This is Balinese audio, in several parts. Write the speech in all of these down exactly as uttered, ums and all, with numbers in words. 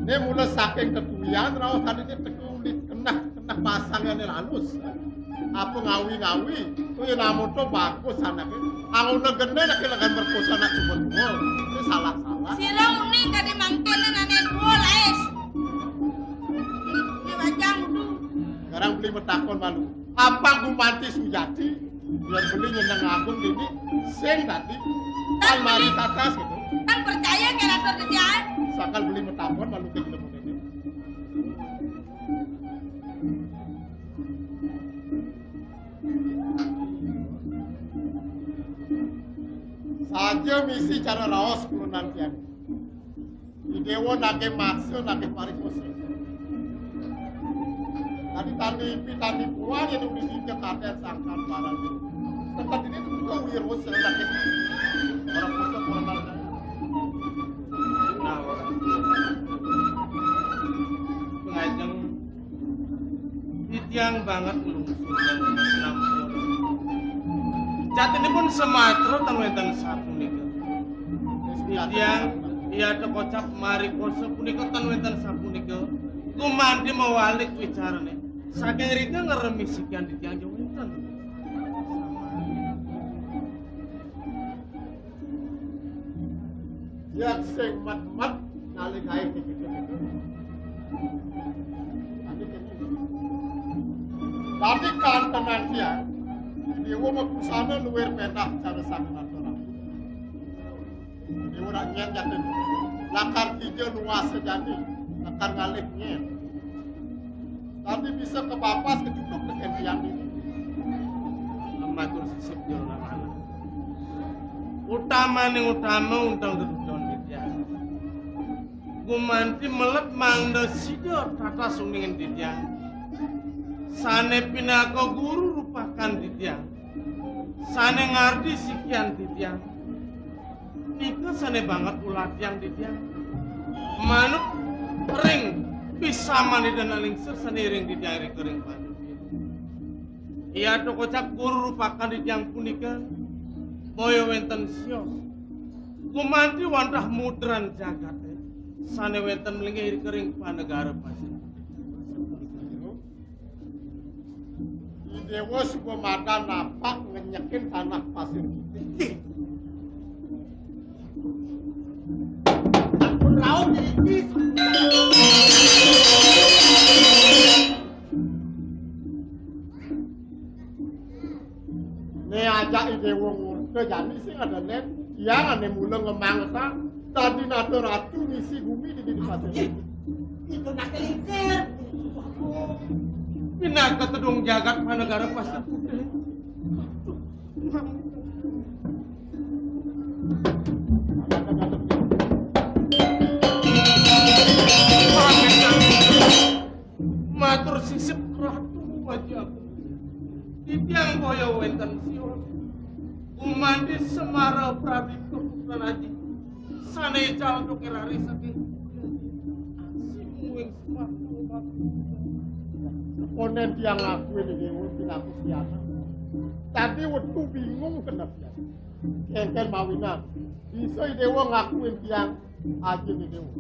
Né mula saking tetuwian raos tadi né teka uli keneh, keneh pasangé alus. Apa ngawi-ngawi, to yén amonto bagus anaké. Anggon gedé anaké legen merkosa anak cuma dua. Ini salah-salah. Sira uning kadé mangkéné nané dua, Lais. Ini wajah udu. Sekarang beli metakon malu. Apa gumanti sujati? Yén beli nyeneng agung dini, sing tadi. Tan mari tatas gitu. Tan percaya kira kerjaan. Sakal beli metakon malu ke ilmu ini. Saja misi cara raos kurenan tiang. Idéwa naké maksa, naké parikosa. Tadi tandi ipi, tandi puan, yén udah tiga kader sangkan barang. Tempat ini tuh juga wirosa, naké parikosa, parikosa. Nah, orang tua. Pengajeng Titiang banget nglungsur nampura. Jatinipun sematra ten wénten sapunika. Titiang, iya, kocap marikosa punika ten wénten sapunika. Gumanti mawalik wicarané. Saking rika ngremi sikian titiang ya wénten. Yén sing met-met nalikané gitu-gitu. Tapi kantenan tiang, déwa mabusana luwir péndah cara sang natural. Déwa ora nyén jatin. Lakar kija nuwasa jani, lakar ngalih nyén. Tapi bisa kepapas kecukup tekén tiang ini. Matur sisip jero anak. Utamaning utama undang kedudukan titiang. Gumanti melet mangda sida tatas uningin titiang. Sané pinaka guru rupakan titiang. Sané ngardi sikian titiang. Nika sané banget ulatiang titiang. Manut ring pisaman Ida Nalingsir sané iring titiang ring kering panjur. Iya, to kocap guru rupakan titiang punika. Boya wénten sios. Gumanti wantah mudran jagaté. Sané wénten mlinggih ring panegara pasir. Idéwa suba madan napak ngenyekin tanah pasir putih. Ampun rauh diriki. Né ajak idéwa ngurka jani sing ada nén, tiang ané mula ngemangsa, tadi nata ratu ngisi bumi di dini pasir. Itu nak kelintir. Pinaka tedung jagat panegara pasir putih. Matur sisip Ratu Aji Agung. Titiang boya wénten sios. Gumanti Semara Pradipta Putra Aji. Sané ical untuk rari saking. Simuing sepatu. Konen tiang ngakuin ini, pinaku siapa. Tadi wetu bingung kenapa. Kéngkén mawinan. Bisa idéwa ngakuin tiang aji idéwa.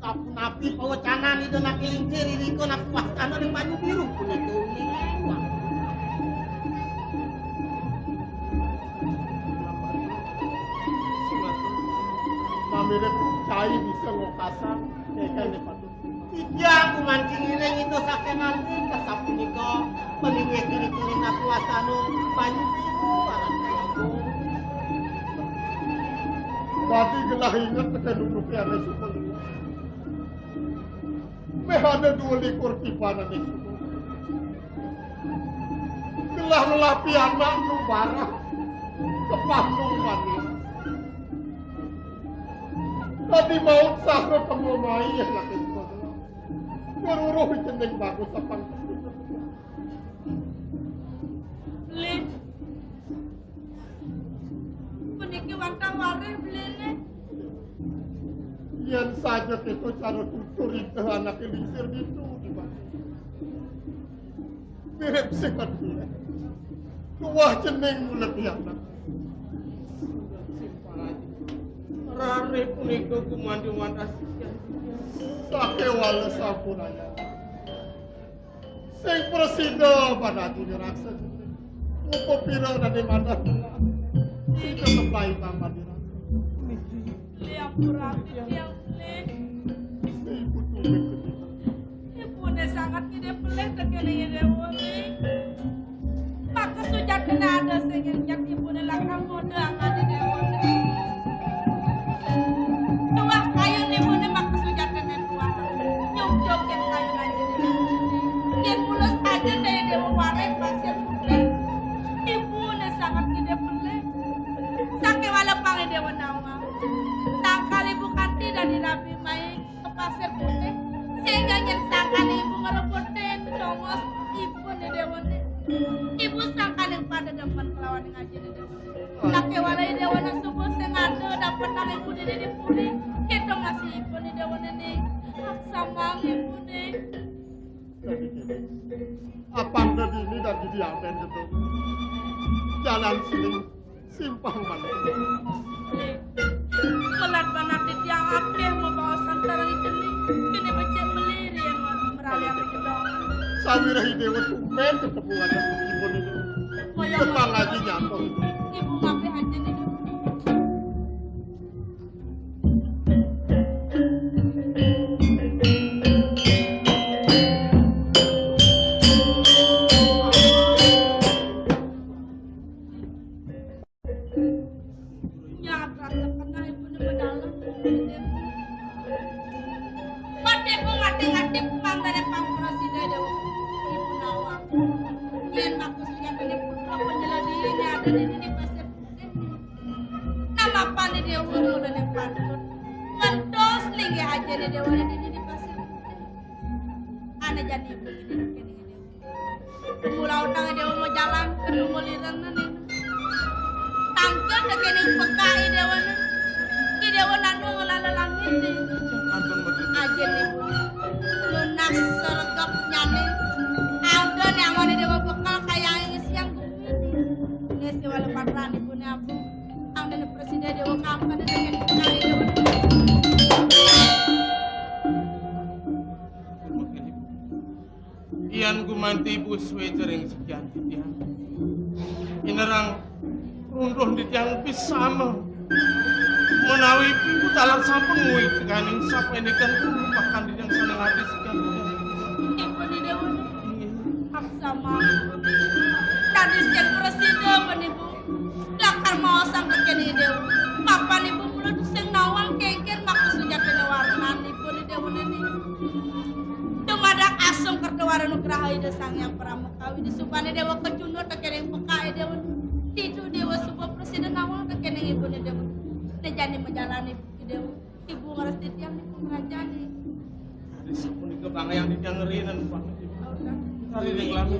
Kapunapi pawecanan Ida Naki Lingsir irika nak wastana ring banyu biru punika uning. Mamirip cai bisa ngokasang, kéngkén patut. Titiang kumancing iring ida saking nganti kasapunika, paninggih kiri-kiri naku wasana, banyu biru aran Prabu. Dadi gelah inget tekén dulu piané sukul. Méh ada dua likur tibanan sukul. Gelah-gelah pianak nu barah, kepah nu manis. Dadi maut saha temu mai laki. Geruruh cening bagus apang. Lin. Puniki wantah warih, Lin. Yén saja kita cara tutur ida anaké lingsir ditu, di mana? Mirip sing aduh. Tuah jeneng mula pianak. Rare punika gumanti wantah sakéwala sampun ayah. Sing prasida padati raksa. Upapira dadi manah. Sida keplai tambah dirasa. Beli ampura, beli ampura. Ibu tuwek kedina. Ibuné sanget ngidih pelih tekén ing déwané. Maka sujatiné ada sing ngenjak ibuné lakar modha anggané déwané. Tuah kayun ibuné maka sujatiné tuah. Nyugjugin kayun aja déwané. Yén mula saja daya déwa waring pasir putih. Ibuné sanget ngidih pelih. Sakéwala pangidéwa nawang. Sangkal ibu kanti dadi rabi maik ka Pasir Putih. Sehingga yén sangkal ibu ngrebutin tongos ibuné déwané. Ibu sangkaling pada demen kelawan ngajiné déwané. Sakéwala déwané subuh sing ada dapet nang ibu dini dipuri. Kita masih ibuné déwané nih. Aksamang ibuné. Dadi kene. Apang dadi ini dadi diamen gitu. Jalan siling simpang balik. Melat banget di tiang akéh mabaosan sareng jeni. Kene becik meliri yang merali akéh gedong. Sawirah ide wetu men ketemu ada ibu ini. Kaya Kembang mau aja nyapa. Ibu mampir aja nih. Nyata pernah ibu ni berdalam. Pada ibu ngati-ngati pangdane pangkura sida dewa ibu nawang. Yen aku sejatine putra penyeledine ada di dini pasir putih. Nama pali dewa mulane patut. Ngentos linggih aja ni dewa di dini pasir putih. Ana jani ibu ini kene dewa. Mula utang dewa mau jalan ke Tungul Ireng nene. Tangkil ke kene peka i dewa ne. Ki dewa nanu ngelala langit ni. Aja ni lunak seregep nyane. Ada ni angone dewa bekal kaya angin siang bumi ni. Ngisi wala patrani pune abu. Angone presiden dewa kapan ni kene peka i dewa ne. Yan gumanti ibu suwe jering sekian titiang. Inerang runduh titiang pisama. Menawi ibu taler sampun nguwi tekaning sapenikan rupakan titiang sane ngati sekian titiang. Ibu ni dewa. Inggih. Aksama. Tadi sing presida menibu. Lakar maosang tekene dewa. Papan ibu mula sing nawang kengken maka sujatine warnan ibu ni dewa nene. Dumadak asung kerta wara nugraha Ida Sang Hyang Pramukawidi supane dewa kecunduk tekene pekake dewa. Ditu dewa suba presida nawang tekene ibune dewa. Nejane majalani dewa. Ibu ngresti tiang di pengrajane. Ari sapunika bangayang titiang ngerinan, Pak. Ari ring lami.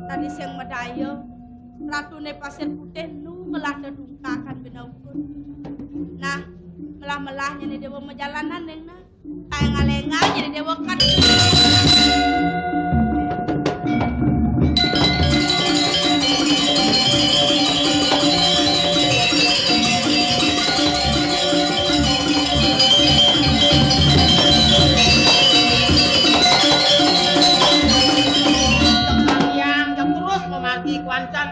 Tadi sing medaya, Ratune Pasir Putih nu ngelah dedungkakan binaupun. Nah, melah-melahnya ni dewa majalanan, Neng, nah. Kae ngalengah jadi dewa kan. Yang terus memargi kuancan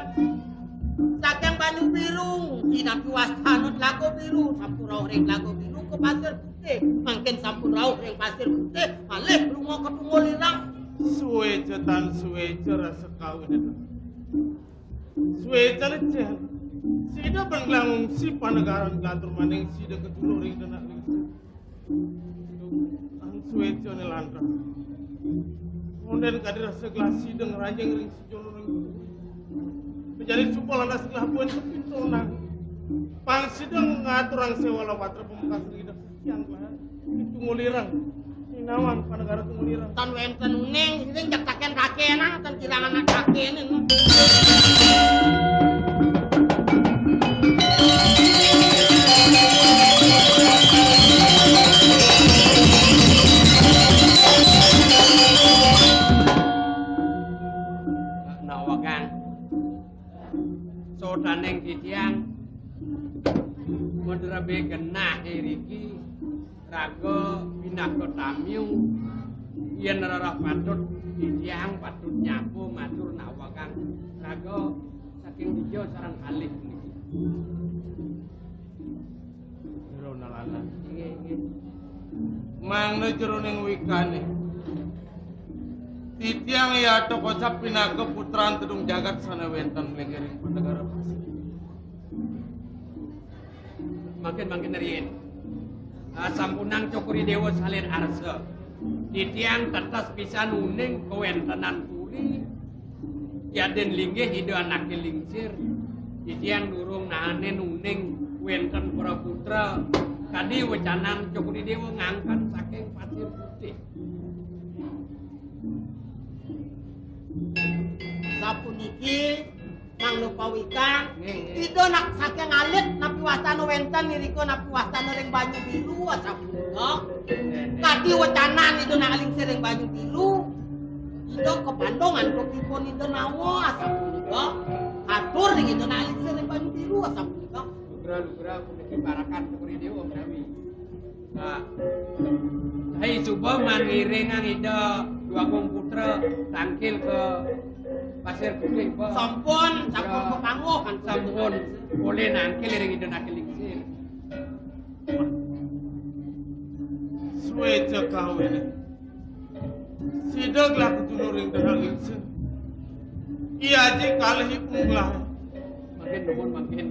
saking banyu biru, inapi wastana telaga biru, sampun rauh ring telaga biru ke pasir putih. Mangkin sampun rauh ring pasir putih, malih lunga ke Tungul Ireng. Suweja tan suweja rasa kawin. Suweja leceh. Sida ben ngungsi panegaran katur maning sida kecunduk ring denak ring. Tan suweja ne lantas. Konden kadi rasa gelah sida ngranjing ring sejolo ring. Menjadi supa lantas gelah buen kepintonang. Pang sida ngaturang sewa lawatra pemekas ring Ida Sang Hyang Tungul Ireng. Ninawang panegara Tungul Ireng. Tan wenten uning, sing jak taken-takenan, tan Jangan ada kene. Nawa, Kang. Sodaning titiang madrebi genah iriki raga pinaka tamiu. Yen rereh patut titiang patut nyapa matur nawakang raga saking dija sareng kalih puniki. Ira nalana. Inggih, inggih. Mangda jeroning wikané. Titiang Yata Kocap pinaka putran Tedung Jagat sané wénten ing panegara Pasir. Mangkin, mangkin riin. Ah, sampunang Cokor I Déwa salin arsa. Titiang tetes pisan uning kawéntenan puri. Yadin linggih Ida Anaké Lingsir, titiang durung nahanin uning wénten para putra kadi wecanan Cokor I Déwa ngangken saking Pasir Putih. Sapuniki mangda pawikang, nggih, nggih. Ida nak saking alit napi wastana wénten irika napi wastana ring Banyu Biru, sapunika. Nggih, nggih. Kadi wecanan Ida nak lingsir ring Banyu Biru. Ida kapandhung antuk ipun Ida Nawa, sapunika. Atur ring Ida nak lingsir ring Banyu Biru, sapunika. Lugra, lugra, puniki parakan Cokor I Déwa menawi. Nah, hai suba mangiringang Ida Dwagung Putra tangkil ka Pasir Putih, Pak. Sampun, sampun. Ya. Kepangguh, kan. Sampun. Polih nangkil ring Ida Anaké Lingsir. Suéca kawiné. Sida gelah katunuring Ida Anaké Lingsir. Iya aji kalih ipun gelah. Mangkin nuwun, mangkin.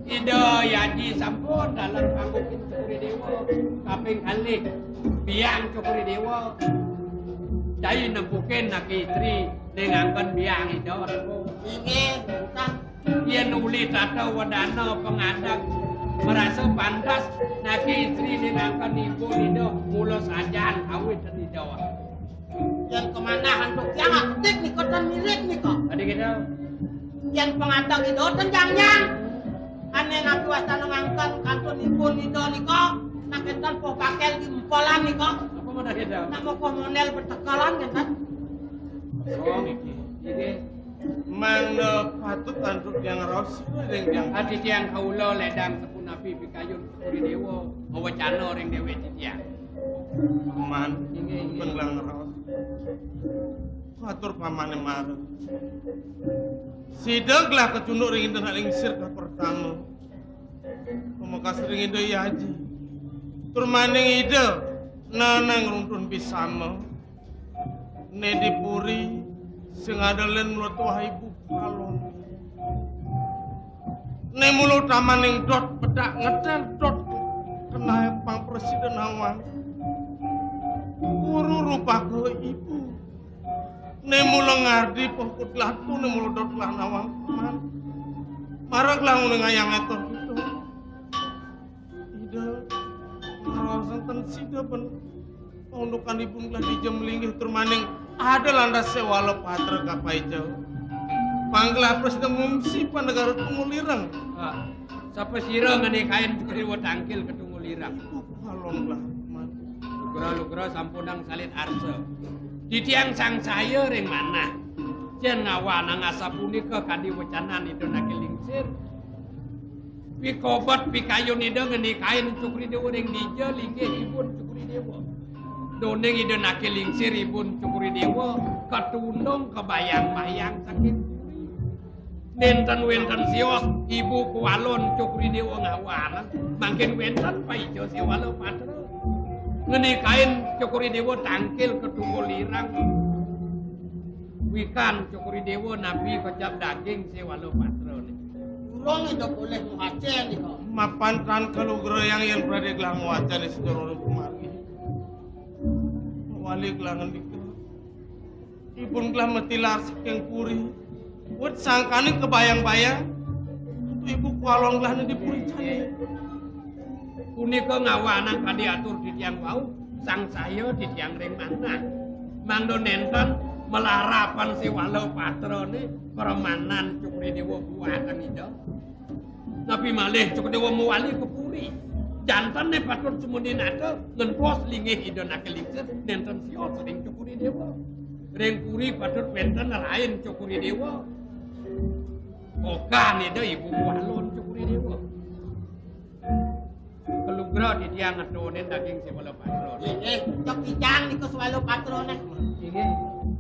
Ida Yaji sampun dalar pangguhin Cokor I Déwa kaping kalih. Biang Cokor I Déwa. Cai nempukin Anaké Istri ning angken biang Ida. Inggih, punika. Yén uli tata wedana pangadeg marasa pantes Anaké Istri ning angken ipun Ida mula sajan awit Ida. Yén kamanah antuk tiang akedik nika tan mirip nika. Adi kita. Yén pangadeg Ida ten jangjang. Ané napi wastana ngangken kantun ipun Ida nika, nak énten poh pakel di empelan nika. Apa mana kita? Nak mokoh mondel betekelan, kan? Oh, niki. Niki. Mangda patut antuk tiang raos sira ring tiang. Adi tiang kaula ledang sapunapi pikayun Cokor I Déwa, ngwacana ring déwék titiang. Paman, inggih, inggih. Pun gelah ngraos. Katur pamané mara. Sida gelah kacunduk ring Ida Anaké Lingsir kapertama. Pamekas ring Ida Yaji. Tur maning Ida neneng runtun bisama. Né di puri sing ada lén mula tuah ibu kalon. Né mula utamaning dot pedak ngedal dot kenai pang presiden awang. Guru rupaka ibu. Né mula ngardi pengkut latu né mula dot lah nawang teman. Marag langun ngayang eto. Ida, ngraosaken sida ben paundukan ipun gelah dija malinggih tur maning ada lantas sewala patra kapaica. Panggelah prasida ngungsi panegara Tunggul Ireng. Ah, sapa sira ngenikain Cokor I Déwa tangkil ka Tunggul Ireng? Ibu kalon gelah mati. Lugra-lugra sampunang salin arsa. Titiang sangsaya ring manah. Yen ngawanang asapunika kadi wecanan Ida Anaké Lingsir. Pikobet pikayun Ida ngenikain Cokor I Déwa ring dija linggih ipun Cokor I Déwa. Duaning Ida Anaké Lingsir ipun Cokor I Déwa katundung kabayang-bayang saking puri. Nénten wénten sios ibu kualon Cokor I Déwa ngawanang, mangkin wénten paica sewala patra. Ngenikain Cokor I Déwa tangkil ka Tunggul Ireng. Wikan Cokor I Déwa napi kocap daging sewala patrané. Durung Ida polih ngwacén nika. Mapan tan kalugrayang yén pradé gelah ngwacén sedulur kumargi. Wali gelah ngendika. Ipun gelah matilar saking puri. Wit sangkaning kabayang-bayang. Untuk ibu kualon gelah di puri jani. Punika ngawanang kadi atur titiang wau, sangsaya titiang ring manah. Mangda nénten Malarapan Séwala patrané permanan Cokor I Déwa buatan Ida. Napi malih Cokor I Déwa mawali ka puri. Jantené patut sumuni nata ngentos linggih Ida Anaké Lingsir nénten sios ring Cokor I Déwa. Ring puri patut wénten rain Cokor I Déwa. Okan Ida ibu kualon Cokor I Déwa. Kalugra titiang ngetunin daging Séwala patra. Inggih, cok titiang nika Séwala patrané. Inggih.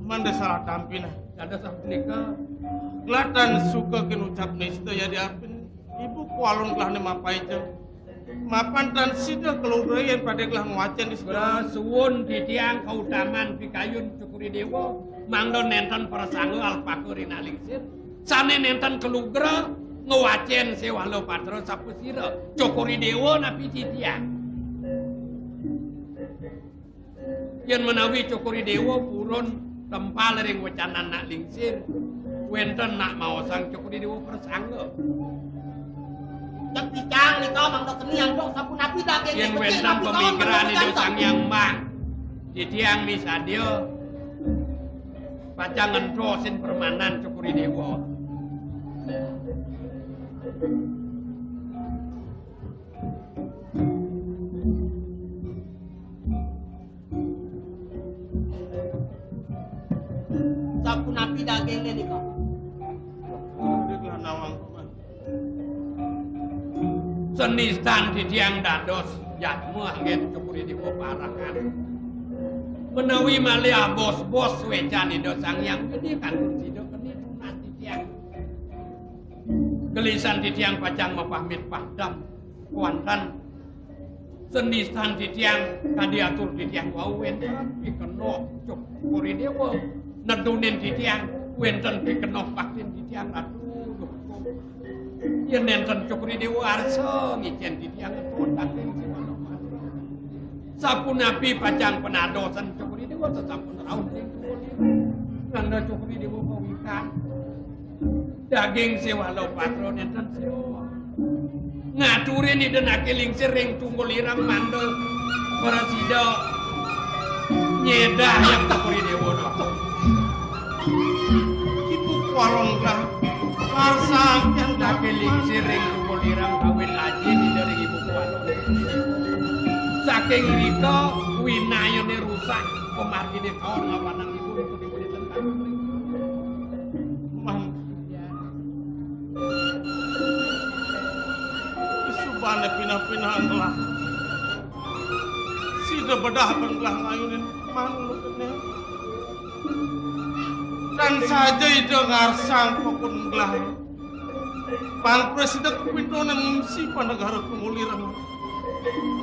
Mangda salah tampi nah. Dados sapunika. Gelah tan suka kin ucap nista ya diapin. Ibu kualon gelahné mapaica. Mapan tan sida kalugra yén pada gelah ngwacén di sida. Suwun titiang kautaman pikayun Cokor I Déwa, mangda nénten prasangga alpaka ring Anaké Lingsir. Sané nénten kalugra ngwacén Séwala patra sapasira. Cokor I Déwa napi titiang. Yén menawi Cokor I Déwa purun tempal ring wecanan Anaké Lingsir, wénten nak maosang Cokor I Déwa prasangga. Cek titiang nika mangda keni antuk sapunapi daging. Yén becik wénten napi kawon pamikiran Ida Sang Hyang Mbah, titiang misadia pacang ngentosin permanan Cokor I Déwa. Sapunapi dagingné nika? Sanistan titiang dados jadma anggén Cokor I Déwa parakan. Menawi malih abos-bos wécan Ida Sang Hyang Widhi kantun sida keni tunas titiang. Gelisan titiang pacang mapamit padem, kuanten. Sanistan titiang kadi atur titiang wau wénten pikenoh Cokor I Déwa nedunin titiang, wénten pikenoh baktin titiang Ratu. Yén nénten Cokor I Déwa arsa ngicén titiang ngetut baktin Séwala patra. Sapunapi pacang panadosan Cokor I Déwa sasampun rauh ring Cokor I Déwa. Nanda Cokor I Déwa pawikan. Daging Séwala patra nénten sios. Ngaturin Ida Anaké Lingsir ring Tunggul Ireng mangda prasida nyédah yang Cokor I Déwa napa. Ibu kualon gelah. Marsang yang Anaké Lingsir ring Tunggul Ireng kawin ajin Ida ring ibu kualon. Saking rika winayané rusak, pamarginé kaon ngawanang ibu. Man. Subané pinah-pinah gelah. Sida bedah ban gelah ngayunin manuk kéné. Tan saja Ida ngarsang pokon gelah. Pan prasida kapintonan ngungsi panegara Tunggul Ireng.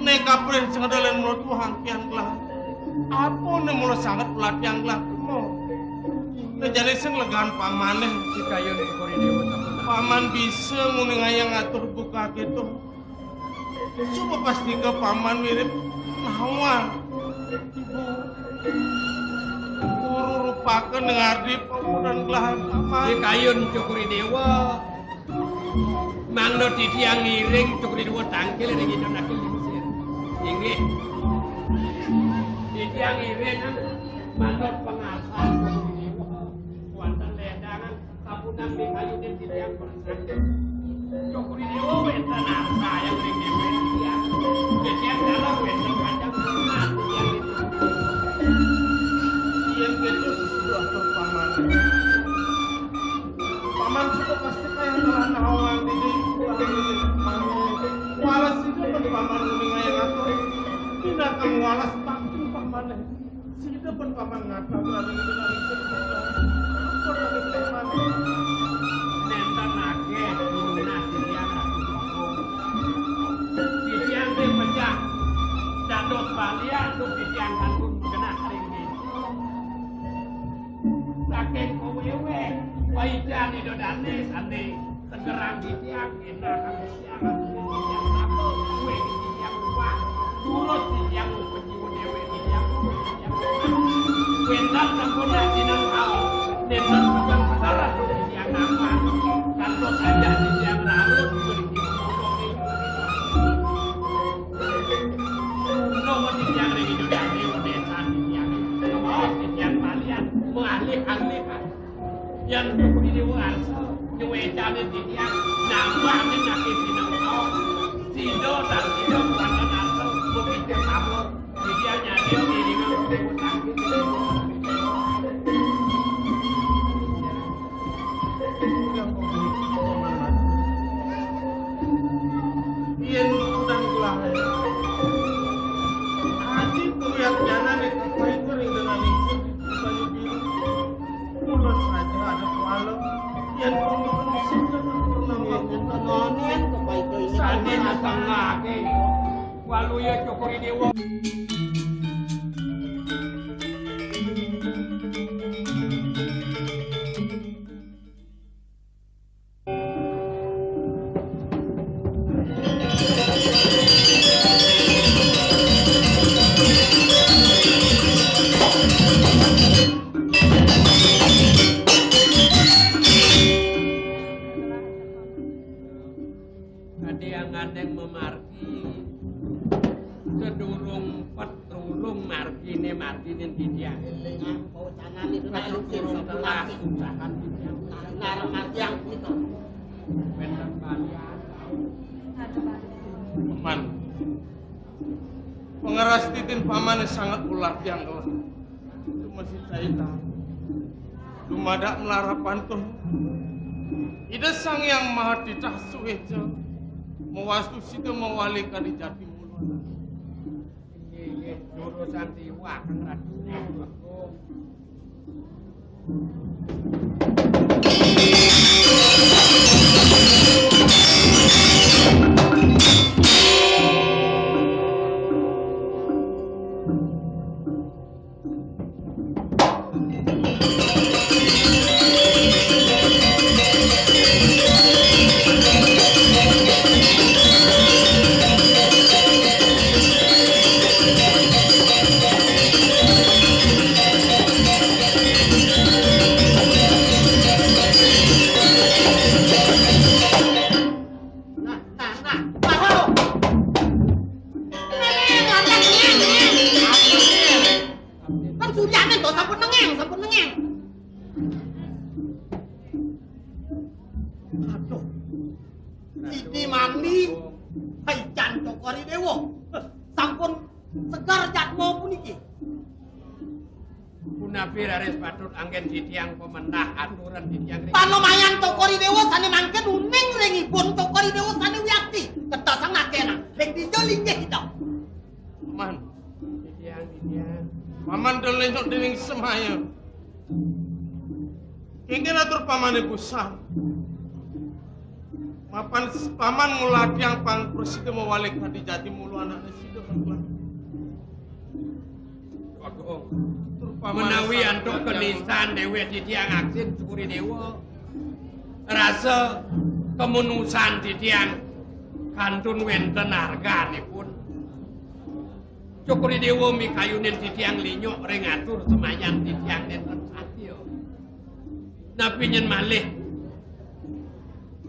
Né kaprin sing ada lén mula tuah angkihan gelah. Apa né mula sanget pelatihan gelah kemo? Né jani sing legan pamané. Sikayun Cokor I Déwa sampun. Paman bisa nguningayang atur buka kéto. Suba pastika paman mirip nawang. Ibu. Guru rupaka ning ardi pamudan gelah paman. Sikayun Cokor I Déwa. Mangda titiang ngiring Cokor I Déwa tangkil ring Ida Anaké Lingsir. Inggih. Titiang ngiring mangda pangasan Cokor I Déwa. Wonten ledangan sapunan mikayunin titiang persang. Cokor I Déwa wénten arsa yang ring déwék titiang. Titiang dalam wénten panjang sunat titiang. Yén kéto sesudah paman. Paman suka pasti kaya telah nawang di diri. Wales itu kan paman nguningayang atur. Binatang wales pasti paman. Sida pun paman ngata berani dengan itu. Ampun lagi paman. Nénten akéh minunah titiang Ratu Bagong. Titiang sing pecah. Dados balian duk titiang kantun genah ring desa. Saking kawéwéh, paican Ida Dané sané segerang titiang, énak kang titiang, titiang apa, kuwi titiang ubah, durus titiang, upajiwa déwék titiang, titiang ubah. Wénten sampun sinengkal, nénten pegang pegarat titiang nambah, kantos ajak titiang larut, beri kita motor ring. Napa titiang ring Ida Dané, wenesan titiang. Napa titiang malian, malih Yén Cokor I Déwa arsa nyuwécané titiang nambah ning naké sinengkol. Sida tan sida kuwatan arsa mapitih pamur. Titiang nyadya ngiringang déwa tangkis. Yén utang gelah. Aji kuwiat jana nek kapaita ring dengan ingsun di Banyu Biru. Mula saja ada kuala. Yén pun dikena sida purnama. Yén kena nonén, kapaita ini. Sandi kena natangake. Waluya Cokor I Déwa. Kadéangan yang memargi, sedurung pet Tulung margine, margine titiang. Eling apa wacanané, Raden, durung telah sudahan titiang. Nah, nah, margi aku itu. Wénten kalian. Paman. Pangeras titin pamane sanget ulah tiang kelak. Itu masih caita. Dumadak melarapan tuh. Ida Sang Yang Maha Titah suwe, mawastu sida mawali kadi jati mula. Inggih, inggih. Durus santi wa kang ratu. Nah, nah, nah, tahu. Nengeng, lantas nengeng, nengeng. Kan suryane to sampun nengeng, sampun nengeng. Aduh. Siti Mani, hai jan Cokor I Dewa. Sampun segar jatma puniki. Punapi raris patut anggen titiang pamendah aturan titiang ring. Panumayan Cokor I Dewa sane mangken uning ring ibun Cokor I Dewa sane wiakti. Kedah sang nadena. Ring dija linggih kita. Paman. Titiang, titiang. Paman dolenyok dening semaya. Kengken atur pamane busan. Mapan paman ngulatiang pang prasida mawalik kadi jati mulu anakne sida kan. Agung. Menawi antuk kenisan Dewi titiang aksin Cokor I Dewa. Rasa kemenusan titiang kantun wenten arganipun. Cokor I Dewa mikayunin titiang linyok ring atur semayan titiang nenten satya. Napi nyen malih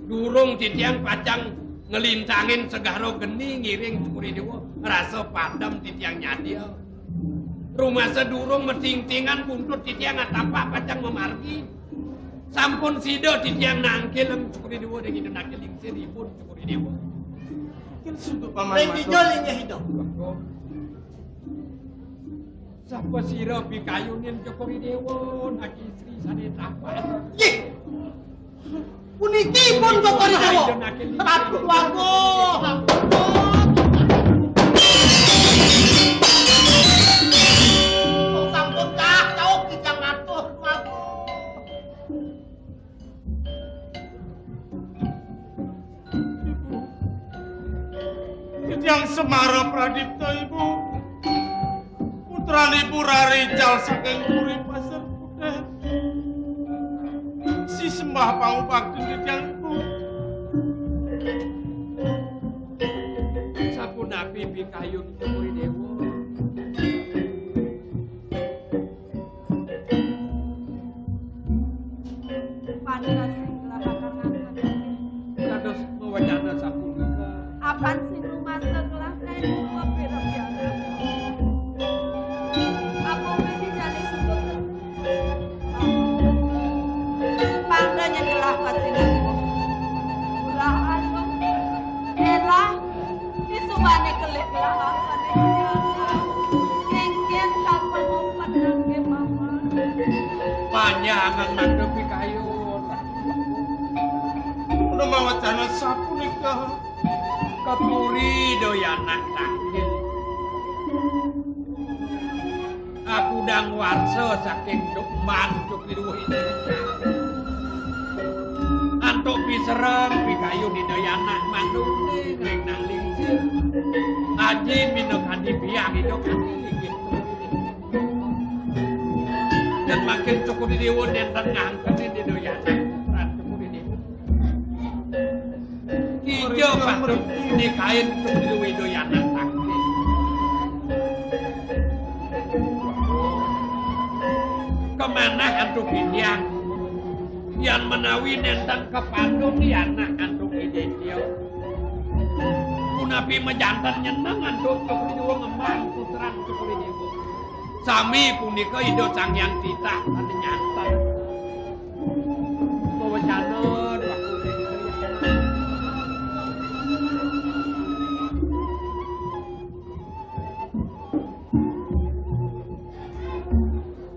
durung titiang pacang ngelintangin segara geni ngiring Cokor I Dewa, rasa padem titiang nyadya. Rumasa durung matingtingan buntut titiang atapak pacang mamargi. Sampun sida titiang nangkil Cokor I Dewa ring ida nangkil lingsir ipun Cokor I Dewa. Ring dija linggih ida. Sapa sira pikayunin Cokor I Dewa, nak istri sane tampan. Yih. Puniki pun Cokor I Dewa. Ratu Wagung. Sampun kah, kaup titiang matur, Wagung. Titiang Semara Pradipta, Ibu. Putran Ibu Rarical saking Puri Pasir Putih. Si sembah pangubakti titiang, Ibu. Sapunapi pikayun Cokor I Dewa? Panunas ing kelahatan. Dados mawacana sapunika. Apan sing rumasa kelah kain rupa pira pianak. Apa wedi jane sebut? Jangan mandhepi kayun. Menawi wacana sapunika, kepuri doyanak tangkil. Aku dang warsa saking Dukman Cukriduh ini. Antuk pisereng pikayun Ida Yanak mandung ning nang lingsir. Aji minakadi biang Ida kadi linggih. Dan makin cukup di dewa nenten ngangken Ida Yanak. Cukup di dewa. Kija patut nikain Cukriduh Ida Yanak sakti. Kemanah antuk bidiang. Yan menawi nenten kapandung di anak antuk idétya. Punapi majanten nyeneng antuk Cukriduh ngembang putran Cukriduh. Sami punika Ida Sang Hyang Titah ane nyanten. Mawacana.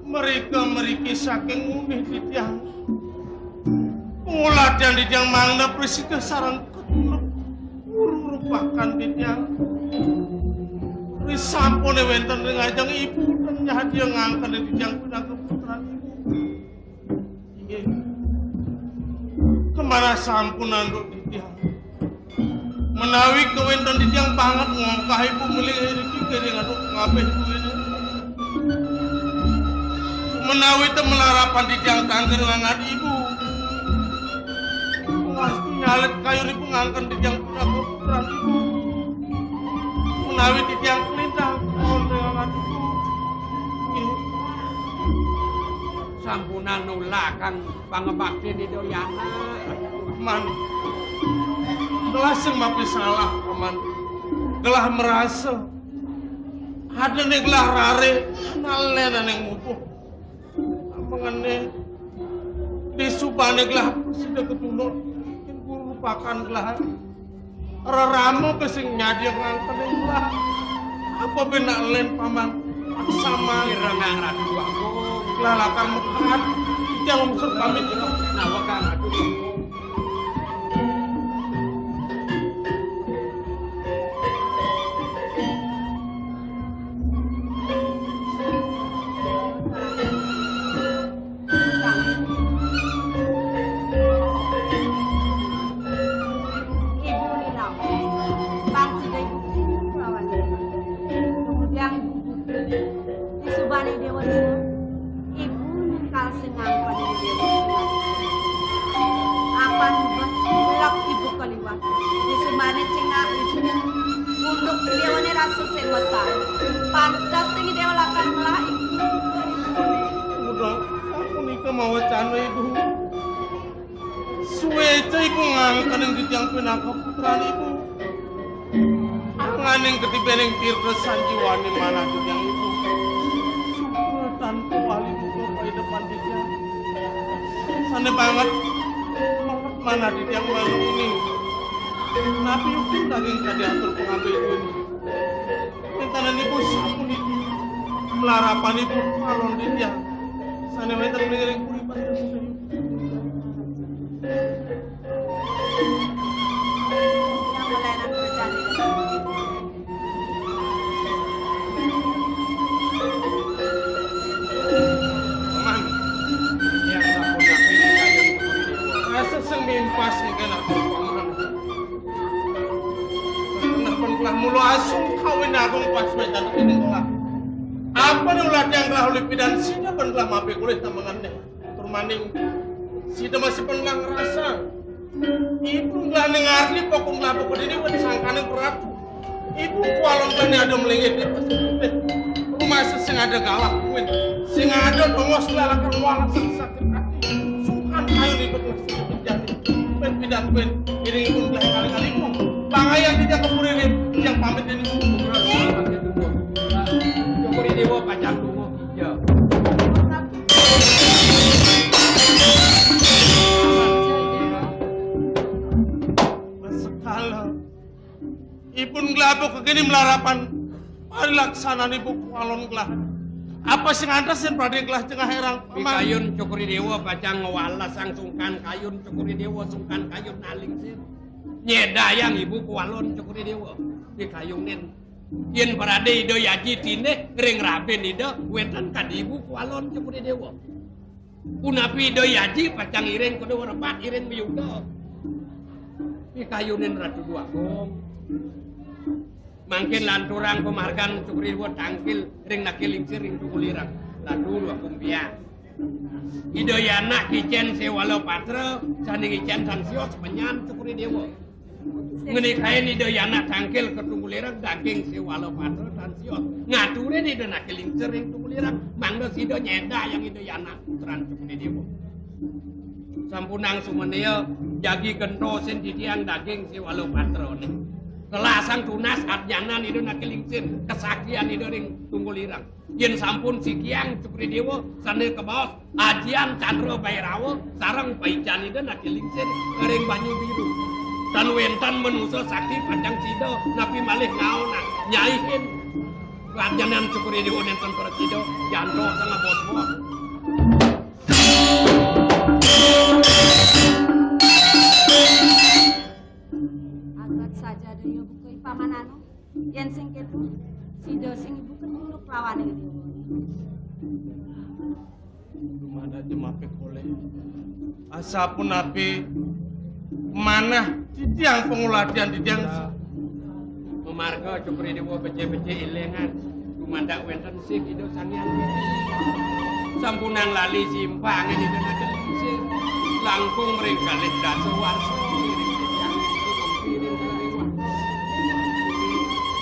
Merika meriki saking unih titiang. Panguladian titiang mangda prasida sareng keturup. Guru rupakan titiang. Risampune wenten ring ajeng ibu dan nyadia ngangken titiang pinaka putran ibu. Inggih. Kemanah sampun antuk titiang. Menawi kawéntenan titiang banget ngongkah ibu milih iriki kene ngaduk kabeh kuwene. Menawi te malarapan titiang tangger ngangan ibu. Wastu nyalit kayun ibu ngangken titiang putra putran ibu. Menawi titiang kelintang pun ngangan ibu. Nggih. Sampunang nulak kang pangabakti Ida Yana. Man. Gelah sing mapi salah, Paman. Gelah merasa. Adene gelah rare, nalena ning mupuh. Mengene disubane gelah sida ketulur. Yen guru pakan gelah. Rerama ke sing nyadi ngangkene lah. Apa benak len, Paman? Sama. Irengang Ratu Agung. Lah lakar mekat. Jangan unsur pamit itu. Nawa kang Ratu Agung. Ibu Lila, bangsa ibu lawan. Kemudian ibu putri, disubane dewa dewa. Ibu nengkal sing ngangkon dewa sing apan bes lek ibu kaliwat. Disubane cingak ibu. Untuk dewane rasa sing mesar. Pantes sing dewa lakar melah ibu. Udah, aku nikah mau wacana ibu. Suwéca ibu ngangkening titiang pinaka putran ibu. Anganing ketibening tirta sanjiwani manah titiang ibu. Suka tanpa wali duka paidepan titiang. Sane banget, banget manah titiang manunguni. Napi yukti daging kadi atur pengambil ibu ini. Wéntenanipun sapuniki. Malarapanipun alon titiang. Sane wénten ring puri Batu Sari. Paman, yang sampun napi ning kayun puri. Rasa sing mimpas ning kena, Paman. Nah, pun telah mula asung kawin agung pas medan ini telah. Apa ni ulah yang telah oleh pidan sida pun telah mampir oleh temangannya. Turmaning sida masih pun telah ngerasa. Ibu telah dengar ni pokok telah pokok ini pun sangkaning peratu. Ibu kualon kan ada melengit di rumah sing ada galak kuwi. Sing ada dongos telah lakar mualah sakit hati. Sungkan ayo ribet lah sakit hati. Ben pidan ben. Iring pun telah kali-kali. Pangayan tidak kepuririn yang pamit ini. Syukuri dewa pacang tunggu hijau. Sekala. Ipun gelabuk kegini melarapan. Parilaksanan ibu kualon gelah. Apa sing antes yén Pradé gelah jengah érang? Pikayun Cokor I Déwa pacang ngwalesang sungkan kayun Cokor I Déwa, sungkan kayun Anak Lingsir. Nyédayang ibu kualon Cokor I Déwa. Pikayunin. Yén Pradé Ida Aji tinih ring rabin Ida, wénten kadi ibu kualon Cokor I Déwa. Punapi Ida Aji pacang iring kuda wrebat, iring mayuda. Pikayunin Ratu Déwa Agung. Mangkin lanturang pamargan Cokor I Déwa tangkil ring Anak Lingsir ring Tunggul Ireng. Ratu Déwa Agung pian. Ida Yana kicén séwala patra, sané ngicén tan sios, penyan Cokor I Déwa. Ngenikain Ida Yana tangkil ka Tunggul Ireng, daging séwala patra tan sios. Ngaturin Ida Anak Lingsir ring Tunggul Ireng, mangda sida nyédayang Ida Yana putran Cokor I Déwa. Sampunang sumenéa, jagi gentosin titiang daging séwala patrané. Kelasang tunas adnyanan Ida Anak Lingsir, kasaktian Ida ring Tunggul Ireng. Yén sampun sikiang Cokor I Déwa, sané kabaos Ajian Candra Bairawa, sareng paican Ida Anak Lingsir ring Banyu Biru. Tan wénten manusa sakti pacang sida, napi malih ngaonang, nyaihin. Adnyanan Cokor I Déwa nénten prasida, jantos sang abos-bos. Agat saja daya buka ipamanano, yén sing kéto, sida sing ibu ketunduk lawaning déwa. Dumadak jemapé kolé. Asapunapi manah titiang panguladian titiang. Mamarga Cokor I Déwa becik-becik élingan. Dumadak wénten sih Ida Sang Hyang Widi. Sampunang lali simpangin Ida Anak Lingsir. Langkung ring kalih dasa warsa ngiring titiang.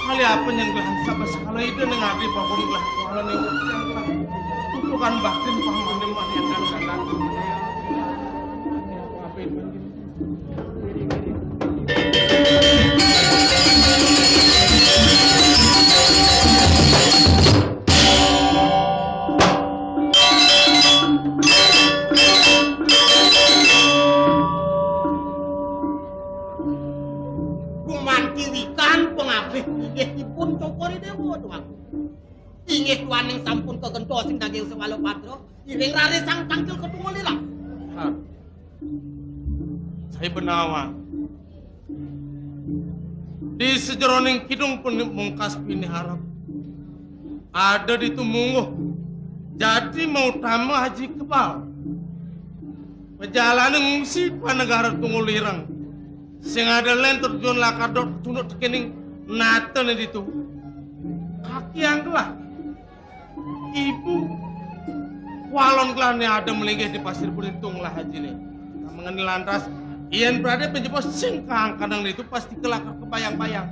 Kali apa nyén gelah sabda sekala Ida ning adi bakun gelah kuala ning titiang gelah. Tutukan batin pamane manian dan sandan. Gumanti wikan pangabih inggih ipun Cokor I Déwa, Tuan. Inggih tuaning sampun kagentos ing daging sewala patra, iring raris sang tangkil ka Tunggul Ireng. Nah, saya benawa. Di sajeroning kidung pun mungkas pinih arep. Ada ditu mungguh. Jati mau tambah Haji Kebal. Pejalané ngungsi pa negara Tunggul Ireng. Sing ada lén terjun lakar dot tunduk tekening nata né ditu. Kaki yang gelah. Ibu kualon gelah né ada melinggih di Pasir Belitung lah haji né. Mangkana lantas, yén Pradé penjebos sing kaangkadang ditu pasti kelakar kebayang-bayang.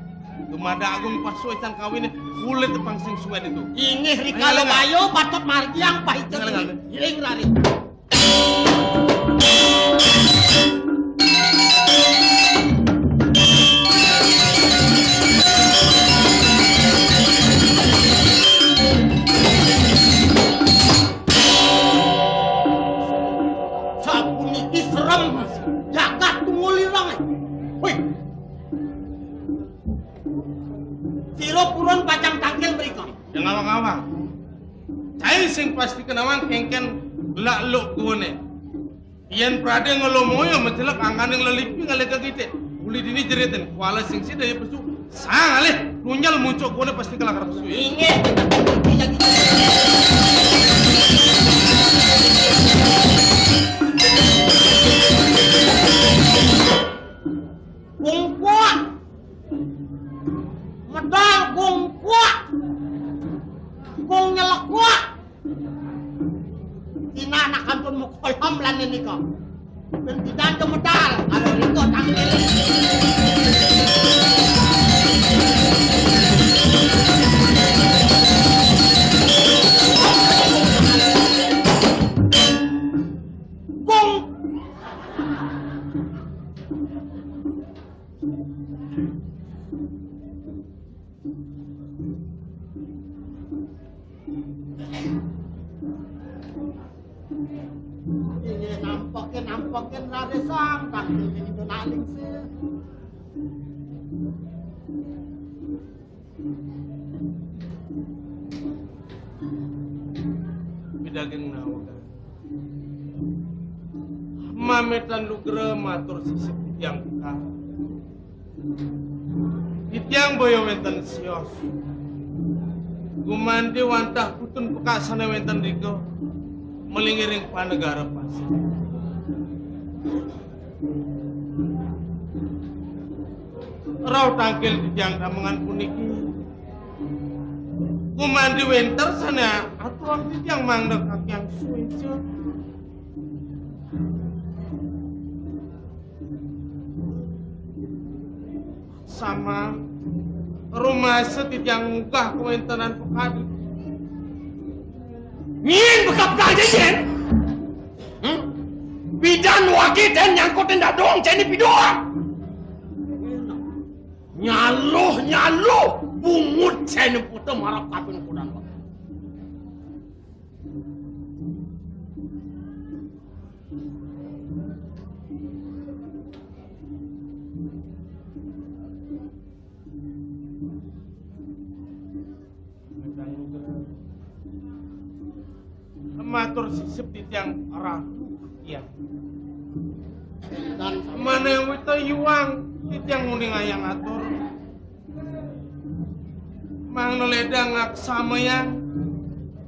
Dumadak agung pasuécan kawiné, kulit tepang sing suwé ditu. Inggih rikala bayo patut margiang paica. Iring rari. Sapuniki serem jagat Tunggul Ireng. Wih. Sira purun pacang tangkil mrika. Ya ngawang-ngawang. Cai sing pasti kenawang kéngkén lak-luk guané. Yén Pradé ngelomoyo mencelep angkaning lelipi ngalih ka gitik. Uli dini jeritin, kuala sing sida ya pesu. Sang alih, lunjal muncuk guané pasti kelakar pesu. Inggih, Gungkuak. Medal gungkuak. Gung nyelekuak. Dina anak kantun mukolom lan nika. Ben pidan to medal. Kalau nika tangkil. Gung. Ini nampokin, nampokin rarisang, tapi ini tuh naling sih. Daging nawegan. Mametan lugra matur sisip titiang pekak. Titiang boya wénten sios. Gumanti wantah putun pekak sané wénten rika, malinggih ring panegara pasih. Rauh tangkil titiang damengan puniki. Gumanti wénten sané aturang titiang mangda kakiang suéca. Samang rumasa titiang munggah kawéntenan pekadi. Nyén bekap kaja, nyén? Hmm? Pidan waki ten nyangkutin dadong ceni pidoan. Nyaluh, nyaluh, bungut ceni puta marap kapin kudan waki. Matur sisip titiang ratu, ya. Dan mana yang wita yuang titiang nguning ayang atur. Mangda ledang ngaksamayang,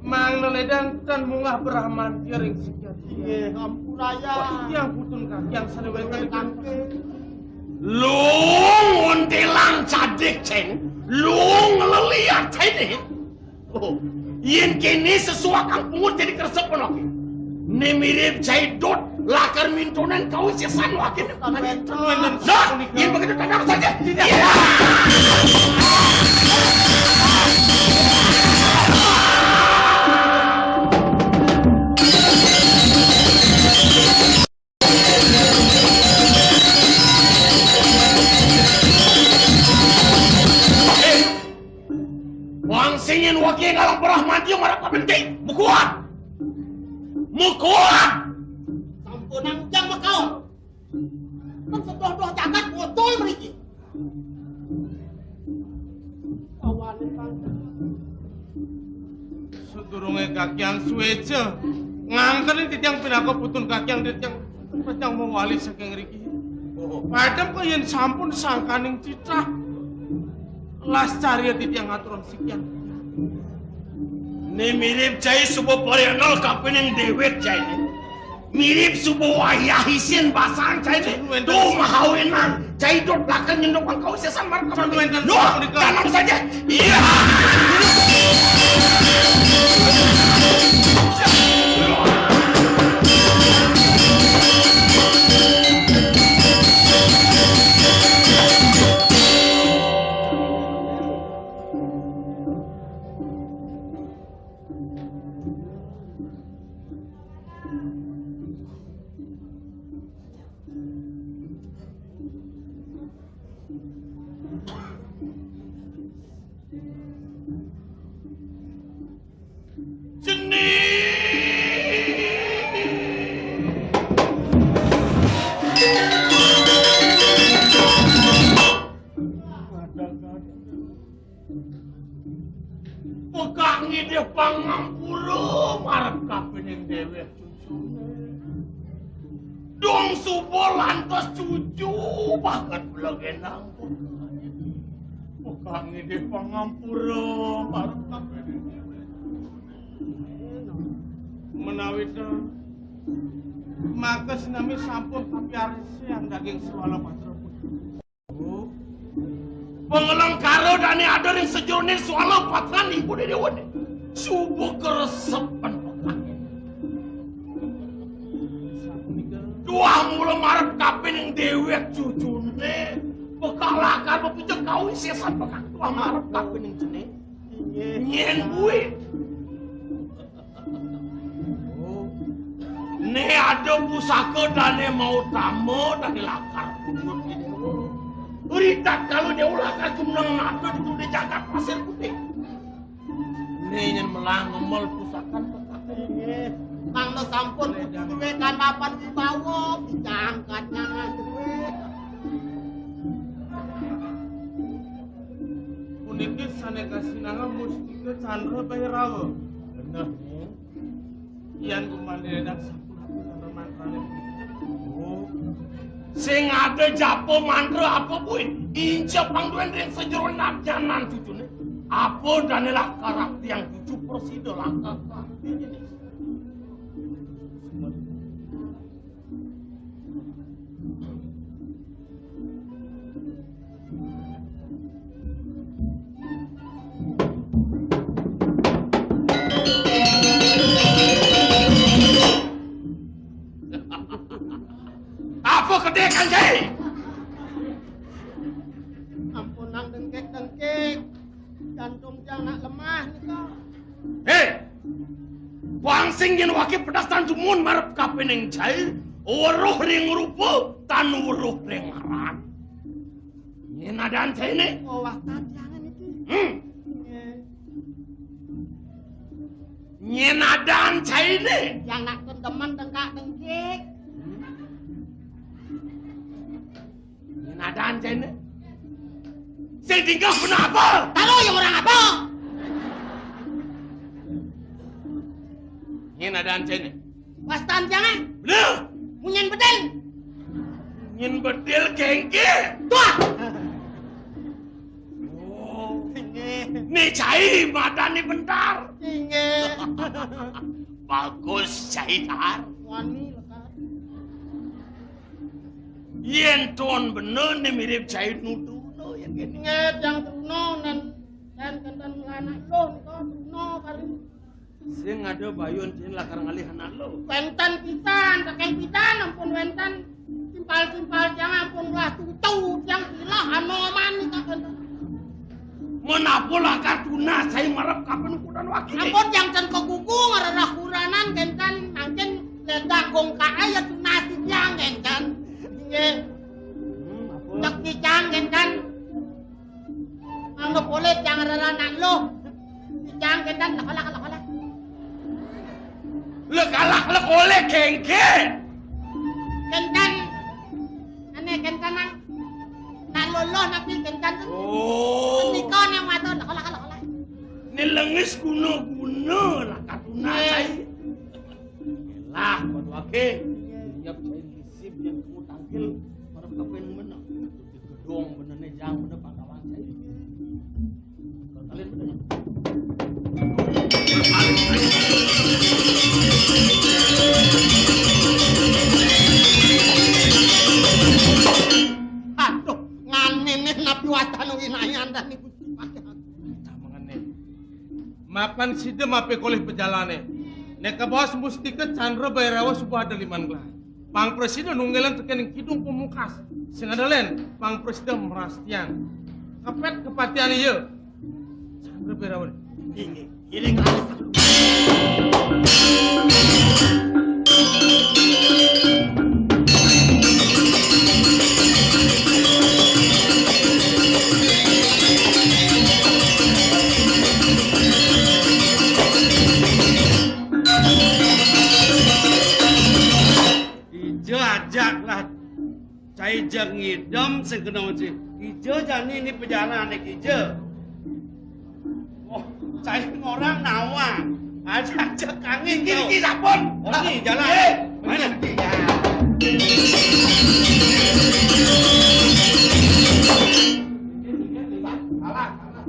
mangda ledang tan munggah Brahman ring sikian. Inggih, ampuraya. Titiang putun kakiang sané wénten. Luung untilang cadik, Cén. Luung leliat, Cén. Oh, yén kéné sesuakang pungut jadi kresep, oké. Né mirip cai dot lakar mintonan kawisésan, oké. Nah, yén begitu, tandang saja. Iya. Eh, wang singin waki ngalang berah mati marap kapin ti. Mukuat. Mukuat. Sampunang jang makaon. Kan sedoh-doh jagat botol mriki. Sadurungé kakiang suéca, ngangkenin titiang pinaka putun kakiang, titiang pacang mawali saking riki. Padem kok yén sampun sangkaning citah. Las carya titiang aturang sikian. Né mirip cai suba parenel kapining déwék cai. Mirip suba wayah isin basang cai né. Tuh mahawinan cai dot lakar nyenduk pang kawisésan marep. Duh, tanam saja. Iya. Cening. Pekak ngidih pangampura marep kapining déwék cucuné. Dong suba lantas cucu bakat belegenang. Pekak ngidih pangampura marep kapining déwék cucuné. Menawi ta, maka sinami sampun kapiarsayang daging Swala Patra. Panglengkara dané ada ring sajeroning Swala Patran ibu déwané. Suba kresep pekak. Duah mula marep kapining déwék cucuné. Pekak lakar mapuja kawisésan pekak duah marep kapining cening. Nyén buin. Né ada pusaka dané mautama, dané lakar puput. Ri tatkala déwa lakar jumeneng nata di tundé jagat Pasir Putih. Né nyén melah ngemel pusakan pekak. Inggih. Mangda sampun kudu duwé kandapan wibawa, picangkat nyangan duwé. Puniki sané kasinahang mustika Candra Bairawa. Bener, Nyén. Yan gumanti dak sampun aku mantrane. Oh. Sing ada japa mantra apa kuwi? Inca pang duwen ring sajroning abjanan cucune. Apa dane lakar tiang cucu prasida lakar. Apa kedek, Anjay? Ampun, nang dengkek-dengkek. Jantung tiang nak lemah nika. Hei! Bang sing yen wake pedas tan dumun marep kapining jai, weruh ring rupa, tan weruh ring aran. Nyen adan jaine? Oh, wastan tiange niki. Hmm. Nggih. Nyen adan jaine? Yang nak ten demen dengkak-dengkik. Nyen adan jaine? Sing dingkah bena apa? Taruh yang orang apa? Nyen adan jaine? Wastan jangan. Bener. Munyen bedil. Nyen bedil kengke. Tuah. Oh. Nggih. Ni cai madani bentar. Nggih. Bagus cai dar. Wani lekar. Yen ton bener ni mirip cai nuduno yen kene. Nggih, yang Truna nen, nen kenten melanak lo nika Truna kali. Sing ada bayun cin lakar ngalih anak lo. Wenten pisan, saking pisan ampun wenten. Timpal-timpal tiang ampun lah tutu tiang pilah anoman nika kenten. Menapa lakar tunas saya marep kapan ukuran wakil? Ampun tiang ten kegugu ngererah kuranan kenten mangkin ledak gongkake ya tunas tiang kenten. Nggih. Hmm, apa? Cek pisan kenten. Anggo polih tiang reranak lo. Tiang kenten lekolak, lekolak. Lekalak, lekolak, kengke. Kenten. Ane kenten nang. Nak loloh napi kenten tu. Oh. Nika nang matur lekolak, lekolak. Ni lengis guna-guna lah katuna. Nggih. Saya. Lah, kon wake. Nggih. Nyap saya lisip yang kamu tangkil. Para kapen menang. Gedong benene jang bener pangkawan saya. Kalian bener. Aduh, nganene napi wacana winayan dan niku. Mapan sida mape kolih pejalane. Nek kabaos mustika Chandra Bairawa suba ada liman gelah. Pang prasida nunggelan tekening kidung pamungkas. Sing ada len, pang prasida merastian. Kepet kepatian iya. Chandra Bairawa. Inggih, inggih. Ija ajak lah. Cai jeg ngidem sing kena uji. Ija jani ni pejalan ni kija. Oh, cai ngorang nawang. Ajak jeg kangin. Niki, niki sampun. Oh, ni jalan. Eh, mana? Niki, ya. Alah, alah.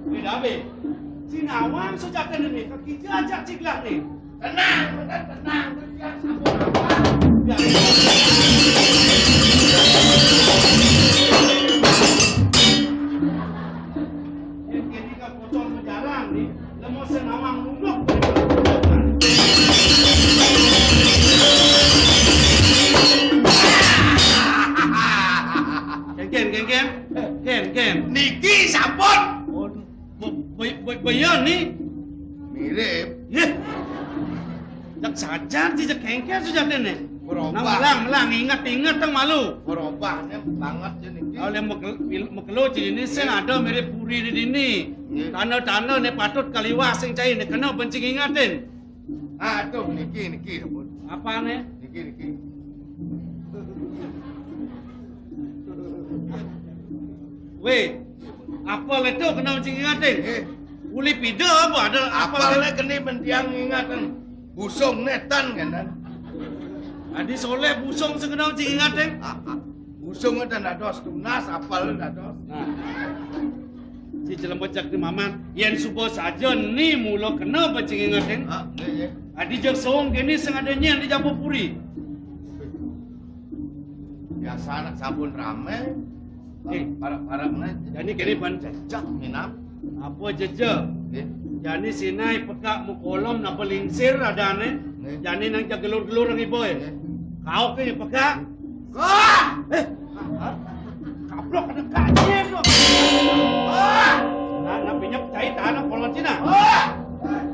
Wih, Dabe. Sinawang sejatine ni, kekija ajak ciglah ni. Tenang, tenang, tenang. Biar sampun apa? Biar. Kene kan pocong menjalan ni. Lemo sing nawang nunduk. Ken, ken, ken, ken. Ken, ken. Niki sampun. Oh, be-, be-, be-, beyan ni. Mirip. Yeh. Cek sajan si cek kengkel sujatine. Berubah. Nah, melang, melang, inget, inget teng malu. Berubahnya banget ya niki. Oleh mekel-, mil-, mekelo cini sing ada mirip puri di dini. Nggih. Tanda-tanda ne patut kaliwah sing cai ne kena bencing ingatin. Aduh, niki, niki, ampun. Apane? Niki, niki. Wéh, apel to kena cing ingatin? Eh. Uli pida apa ada apel? Apel né kena mentiang ingatin. Busung né tan kan. Adi soléh busung sing kena cing ingatin? Busung tan dados tunas, apel dados. Nah. Ci Celempet cak ni mamat, yén suba saja ni mula kena bacing ingatin. Ah, nggih, nggih. Adi jeg song kéné sing ada nyén di Japupuri. Biasa anak sabun ramé. Eh. Parak-parak né. Jani kéné ban jejak minam. Apa jejak? Nggih. Jani sinai pekak mukolom napa lingsir adané. Nggih. Jani nang jak gelur-gelur nang iba. Nggih. Kau ke pekak. Wah! Eh, kaplok ada kajian tu. Wah! Nah, nak pinjam cai tanah kolon Cina. Wah! Wah!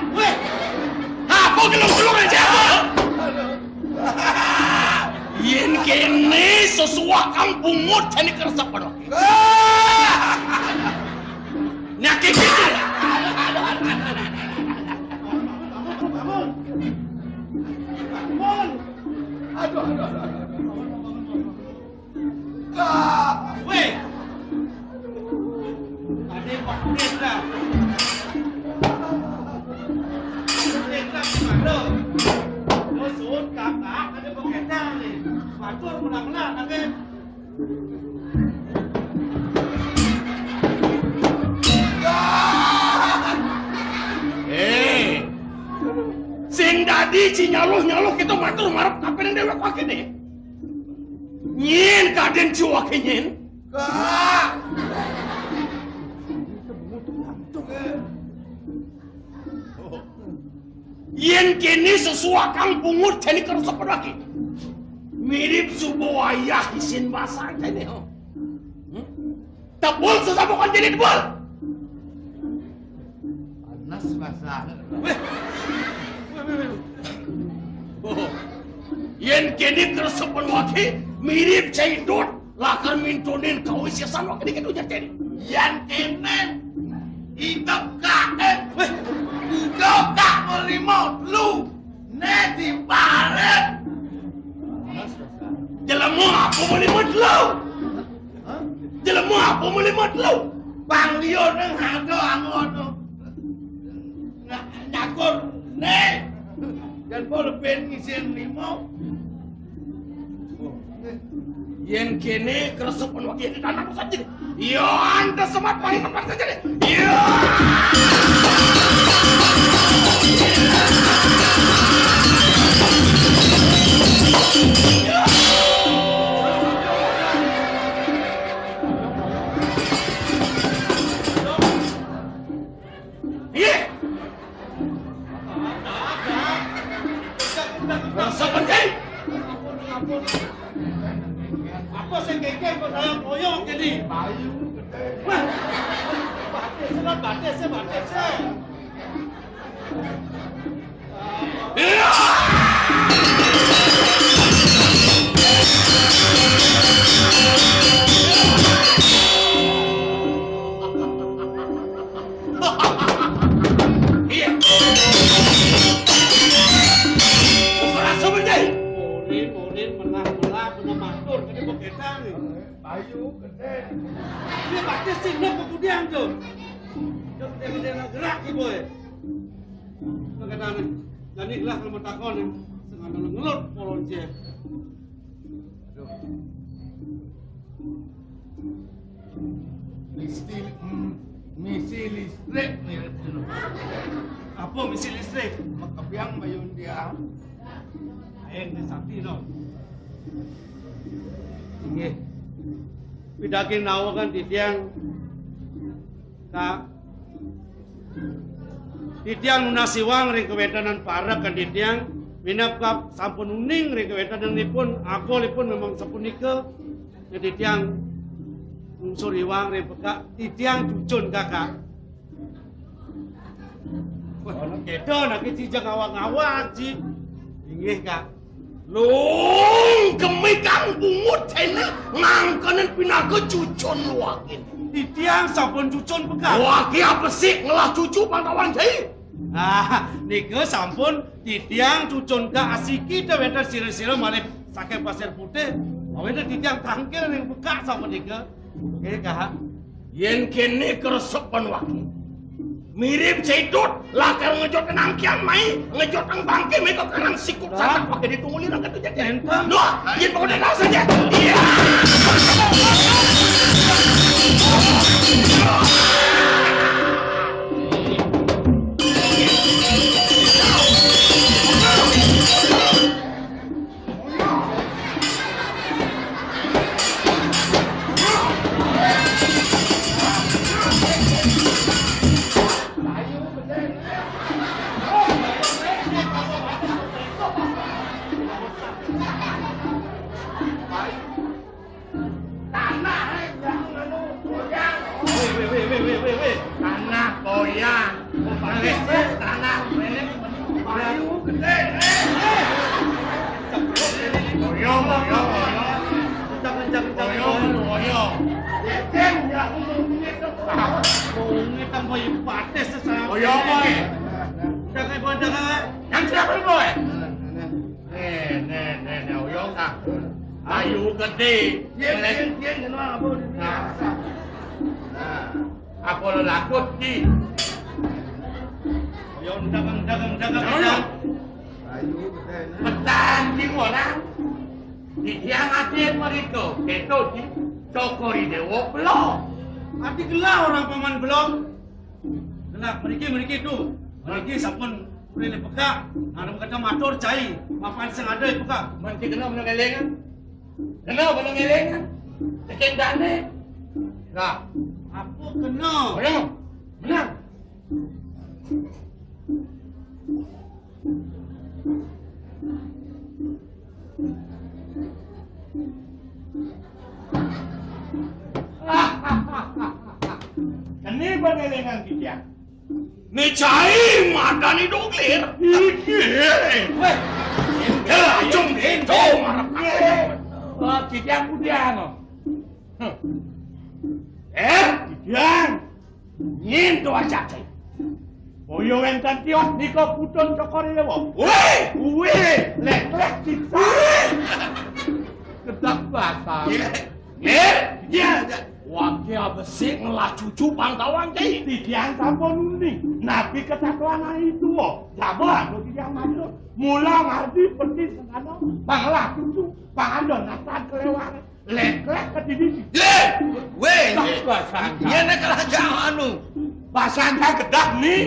Wéh! Apa gelung-gelung aja? Yén kéné sesuak kang bungut jani keresep padha. Nyakit gitu. Aduh, aduh, aduh, aduh. Wéh! Ada yang pakai dah. Pakai dah gimana? Lo suut kakak, ada pakai dah nih. Batur mula-mula, tapi Eh, sing dadi ci nyaluh-nyaluh kita matur marep kapining déwék wakiné. Nyén kadén ci waké nyén? Kak! Yén kéné sesuak kang bungut jani keresep lagi. Mirip suba wayah isin basang jani, ho. Hmm? Tebul sesabukan jani tebul. Panas basang. Wéh. Wéh, wéh, wéh. Oh. Yén kéné keresepan waké mirip cai dut. Lakar mintunin kawisésan waké dikit ujar cai. Yén kéné idep kaé. Wéh. Idep ka melimo lu. Né di parit. Jelema apa melimo lu? Hah? Jelema apa melimo lu? Bang Lio nang ada angon. Nah, nyakur né. Dan boleh ben ngisin limo. Yén kéné keresepan waké di tanah saja. Iya, anda semat paling tempat saja deh. Iya. Iya. Rasa penting. Apa sing geger kok saya koyok jadi? Wah. Batis, batis, batis. Iya. Ora sebentar. Murin, murin, melah, melah, kena matur, kena beketan nih. Ayo, gede. Ini pasti sih, nak kemudian tuh. Udah gede-gede nak gerak nih, boy. Beketan nih. Jadi lah kalau mau takon nih, sengaja ngelut polon sih. Aduh. Listi, mm, misi listrik nih. Apa misi listrik? Makepiang bayun dia. Aing di sakti no. Inggih. Pidaging nawuh kan titiang, Kak. Titiang nunas iwang ring kawéntenan parekan titiang, minab Kak sampun uning ring kawéntenanipun, agolipun memang sapunika. Nah, titiang nglungsur iwang ring pekak, titiang cucun Kakak. Wah, ana kéto anaké ci, ja ngawag-ngawag ci. Inggih, Kak. Lung kemi kang bungut cainé ngangkenin pinaka cucun luwakén. Titiang sampun cucun pekak. Luwaké apa sih ngelah cucu pang tawang cai? Ah, nika sampun titiang cucun Kak asiki té wénten sira-sira malih saking Pasir Putih. Awénten titiang tangkil ring pekak sapunika. Nggih, Kak. Yén kéné karesepan waké. Mirib sidut, lakar ngejot nangkiang mai, ngejot ang bangké mai ka karang sikut sanak waké ditunguli nang ketu jati. Énten. Duh, yén pokoknya nang saja. Iya. Tanah, eh, jangan anu, goyang. Wéh, wéh, wéh, wéh, wéh, wéh, wéh. Tanah goyang. Tanah, tanah, wéh. Bayu gedé, eh. Goyong, goyong, goyong. Kencang, kencang, kencang, goyong, goyong. Goyong. Cécéng, ya, ngomong gitu. Ah, ngomong gitu, boy, batis sesama. Goyong, boy. Jangan, boy, jangan. Yang siapa, boy? Né, né, né, né, uyung, ah. Ayu gedé. Yén, yén, yén, kenal apa di sini? Nah. Nah. Apa lo lakut ki? Uyung, dagang, dagang, dagang, dagang. Ayu gedé, nah. Petang ki orang. Di tiang ati mereka. Keto ki. Cokor i Déwa belum. Ati gelah orang paman belum. Nah, mriki, mriki tu. Mriki sampun mrene pekak. Nah, kata matur cai, mapan sing ada pekak. Mriki kena menang eling. Kena menang eling. Tekan dane. Nah, apa kena? Menang. Menang. Kene pangelingan kita. Ni cai madani doglir. Iki. Weh. Indah, cung, indah, marah. Wah, kita pudian. Eh, kita. Nyin to ajake. Boya wénten tiwas nika putun Cokor I Déwa. Wéh! Wéh! Lék-lék cipta. Wéh! Kedap basang. Iya. Iya. Wagé abesik ngelah cucu pang tawang cai. Titiang sampun uning. Napi kesatuan itu. Jaba aku titiang matur. Mula ngardi peti sengkana. Pang ngelah cucu. Pang ada natan kelewat. Lék-lék ka dini. Yé! Wéh, yé. Basang. Yé, nek kerajaan anu. Basang ka gedeg ni.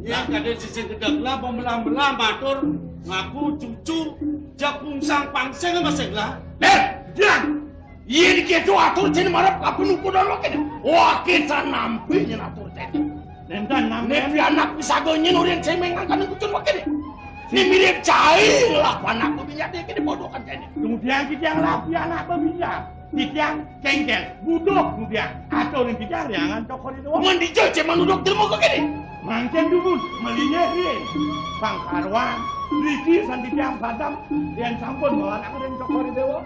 Yé, kadén sisi gedeg lah, pemelah-melah matur, ngaku cucu, jak pungsang pangsing masih lah. Eh, Jang. Yé, diketu atur sini marep apa nuku dono kene. Wah, kita nampi nyen atur sini. Nénten nang né pianak pisaga nyén orien céméng angkané kucun wakéné. Né mirib cai ngelah pianak bebinyak dia kéné bodoh kan jani. Kemudian kita yang lah pianak bebinyak. Kita yang kéngkén, bodoh kemudian. Atau ning kita liangan Cokor I Déwa. Mun dija céméng nuduk jelema kéné. Mangkén dumun, melinyéh riin. Pangkaruan, riki santi tiang padam, yang sampun bawa anak ring Cokor I Déwa.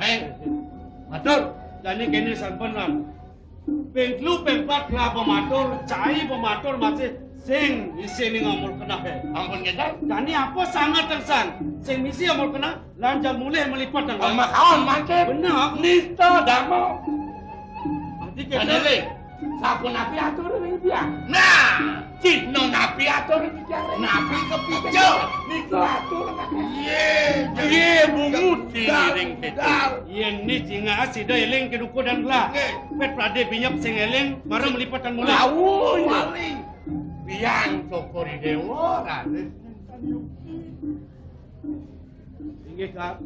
Hei, matur. Jani kéné sampun lan. Ping telu, ping pat lah pematur, cai pematur masih sing misi ning Amul Keneh. Ampun, Géndang. Jani apa sanget tengsan? Sing misi Amul Keneh, lan jam mulih melipat tengsan. Makaon mangkin. Bener. Nista dama. Nanti kita. Jani, Ling, sapunapi atur ring tiang? Nah, cina napi atur ring tiang? Napi kepica. Nika atur. Yé, yé, bungut dal, ring kita. Yén ni cingak sida éling kedukudan gelah. Nggih. Pét pradé binyep sing éling, mara melipatan mulih. Lawuh, iya. Malih. Biang Cokor I Déwa, Raden. Inggih, Kak.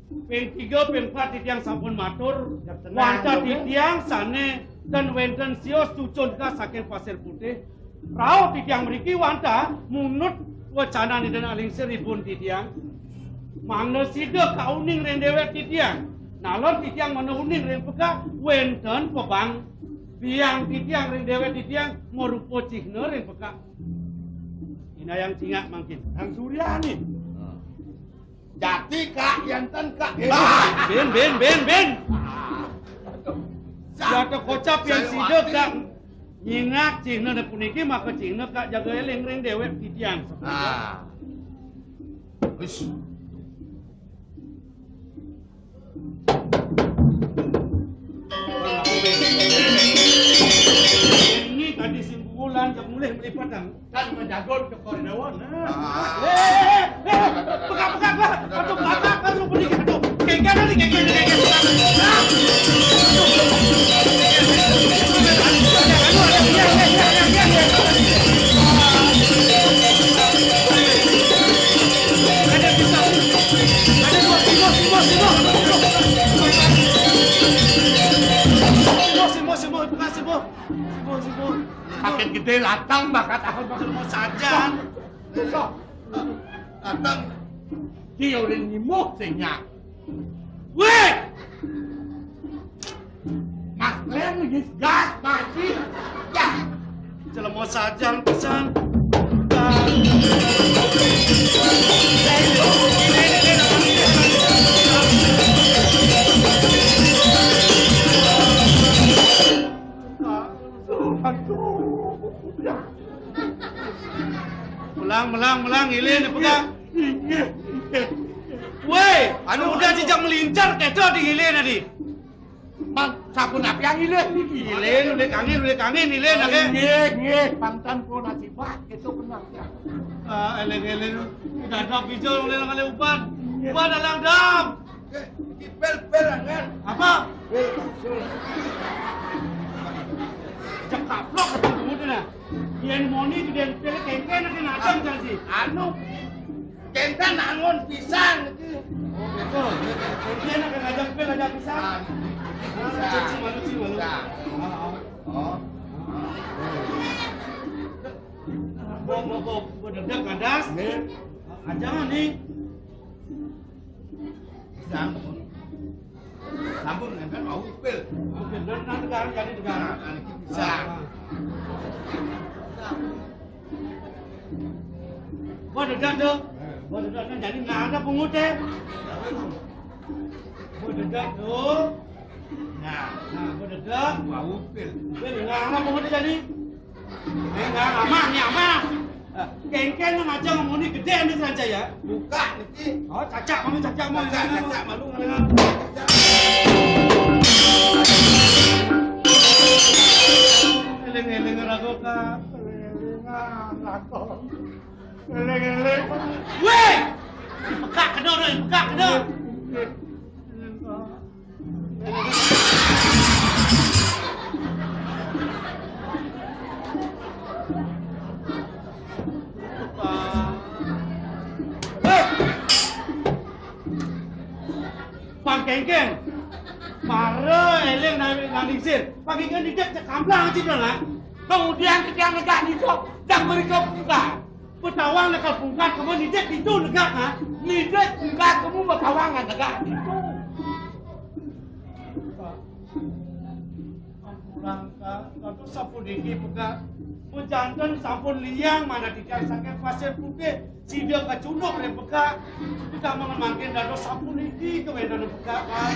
Ping tiga, ping pat titiang sampun matur, wantah titiang sané ten wénten sios cucun ka saking Pasir Putih. Rauh titiang mriki wantah munut wacanané Ida Anak Lingsir ibun titiang. Mangda sida kauning ring déwék titiang. Nalon titiang mangda uning ring pekak wénten pabang biang titiang ring déwék titiang marupa cihna ring pekak. Inayang cingak mangkin. Sang Suryané. Jati, Kak, yén ten, Kak. Bin, bin, bin, bin. Jata kocap yén sida, Kak, nyingak cihna puniki, maka cihna, Kak, jaga éling ring déwék titiang. Ah. Wis. Ini tadi simbulan jak mulih melipat. Kan menjagon ke koridor, nah. Ah. Eh, eh, eh, pegak, pegak, pegak. Aduh, pegak, pegak, lu beli, aduh. Kengkeng nih, kengkeng, kengkeng. Ah. Ada pisau. Ada dua, simbuh, simbuh, simbuh. Simbuh, simbuh, simbuh, pegak, simbuh. Simbuh, simbuh. Sakit gedé latang bakat aku bakal mau sajan. Sok. Latang. Dia udah nyimuh sing nyak. Wéh! Mas Glenn lagi gas mati. Ya. Jelema sajan pisan. Aduh. Melang, melang, melang, ilin, pegang. Woi, anu udah jejak melincar, keto di ilin tadi. Bang, sampun api yang ilin niki? Ilin, ulik angin, ulik angin, ilin, oh, akeh. Nggih, nggih, pangtan pun akibat, itu benar. Ah, eling-eling, dadap bijol, ulik ngalih uban. Nggih. Uban dalang dam. Eh, iki pil, pil, kan? Apa? Pil, pil. Cekaplok ketemu tuh, nah. Yén moni gedén pil kéngkén aké ngajeng jang sih. Anu, kéngkén angon pisan iki. Oh, gitu. Kéngkén aké ngajeng pil aja pisan. Ah, malu sih, malu. Nah. Ah, ah. Oh. Bo, bo, bo, bo, dedek kadas. Nggih. Aja nih. Sampun. Sampun, kan mau upil. Upil, dan nanti sekarang jadi negara. Nah, nanti bisa. Gua dedak tuh. Gua dedak kan jadi nggak ada pengutip. Gua dedak tuh. Nah, nah, gua dedak. Mau upil. Upil, nggak ada pengutip jadi. Éh, nggak, amah, nih, amah. Éh, kéngkén mah aja ngomongin gedé nih saja ya. Buka niki. Oh, cacak, malu cacak, malu. Cacak, cacak, malu, malu. Éling-éling raga ka. Éling-éling raga. Éling-éling. Wéh! Dipekak kena, doi, dipekak kena. Pang kéngkén. Mara éling nang, nang lingsir. Pang kéngkén nitip cekamblang aja dong, ha? Kemudian kita negak nitip, dan mereka buka. Petawang nekal pungkat kamu nitip itu negak, ha? Nitip negak kamu petawang negak itu. Ampurang, Kak. Lalu sapuniki, Kak? Pejanten sampun liang mana titiang saking Pasir Putih. Sida kacunduk ring pekak. Kita mangkin dados sapuniki kawéntenan pekak, Kak.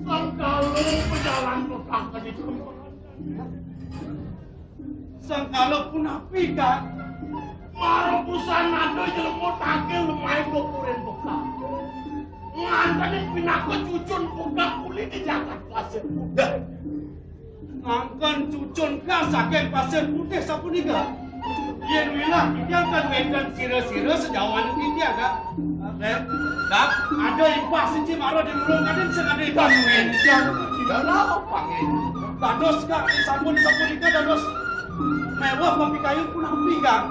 Sangkala pejalan pekak kadi Sangkala punapi, Kak? Mara busan ada jelema takil lemai kukurin pekak. Nganteni pinaka cucun pekak uli di jagat Pasir Putih. Ngangken cucun ka saking Pasir Putih sapunika. Yén wilah titiang kan wénten sira-sira sejauhan titiang, Kak. Éh, Kak, ada impas siji mara di lurung kadén sing ada impas. Kan wénten, ya, apa, nggih? Dados, Kak, sampun sapunika dados méweh pamikayun punapi, Kak?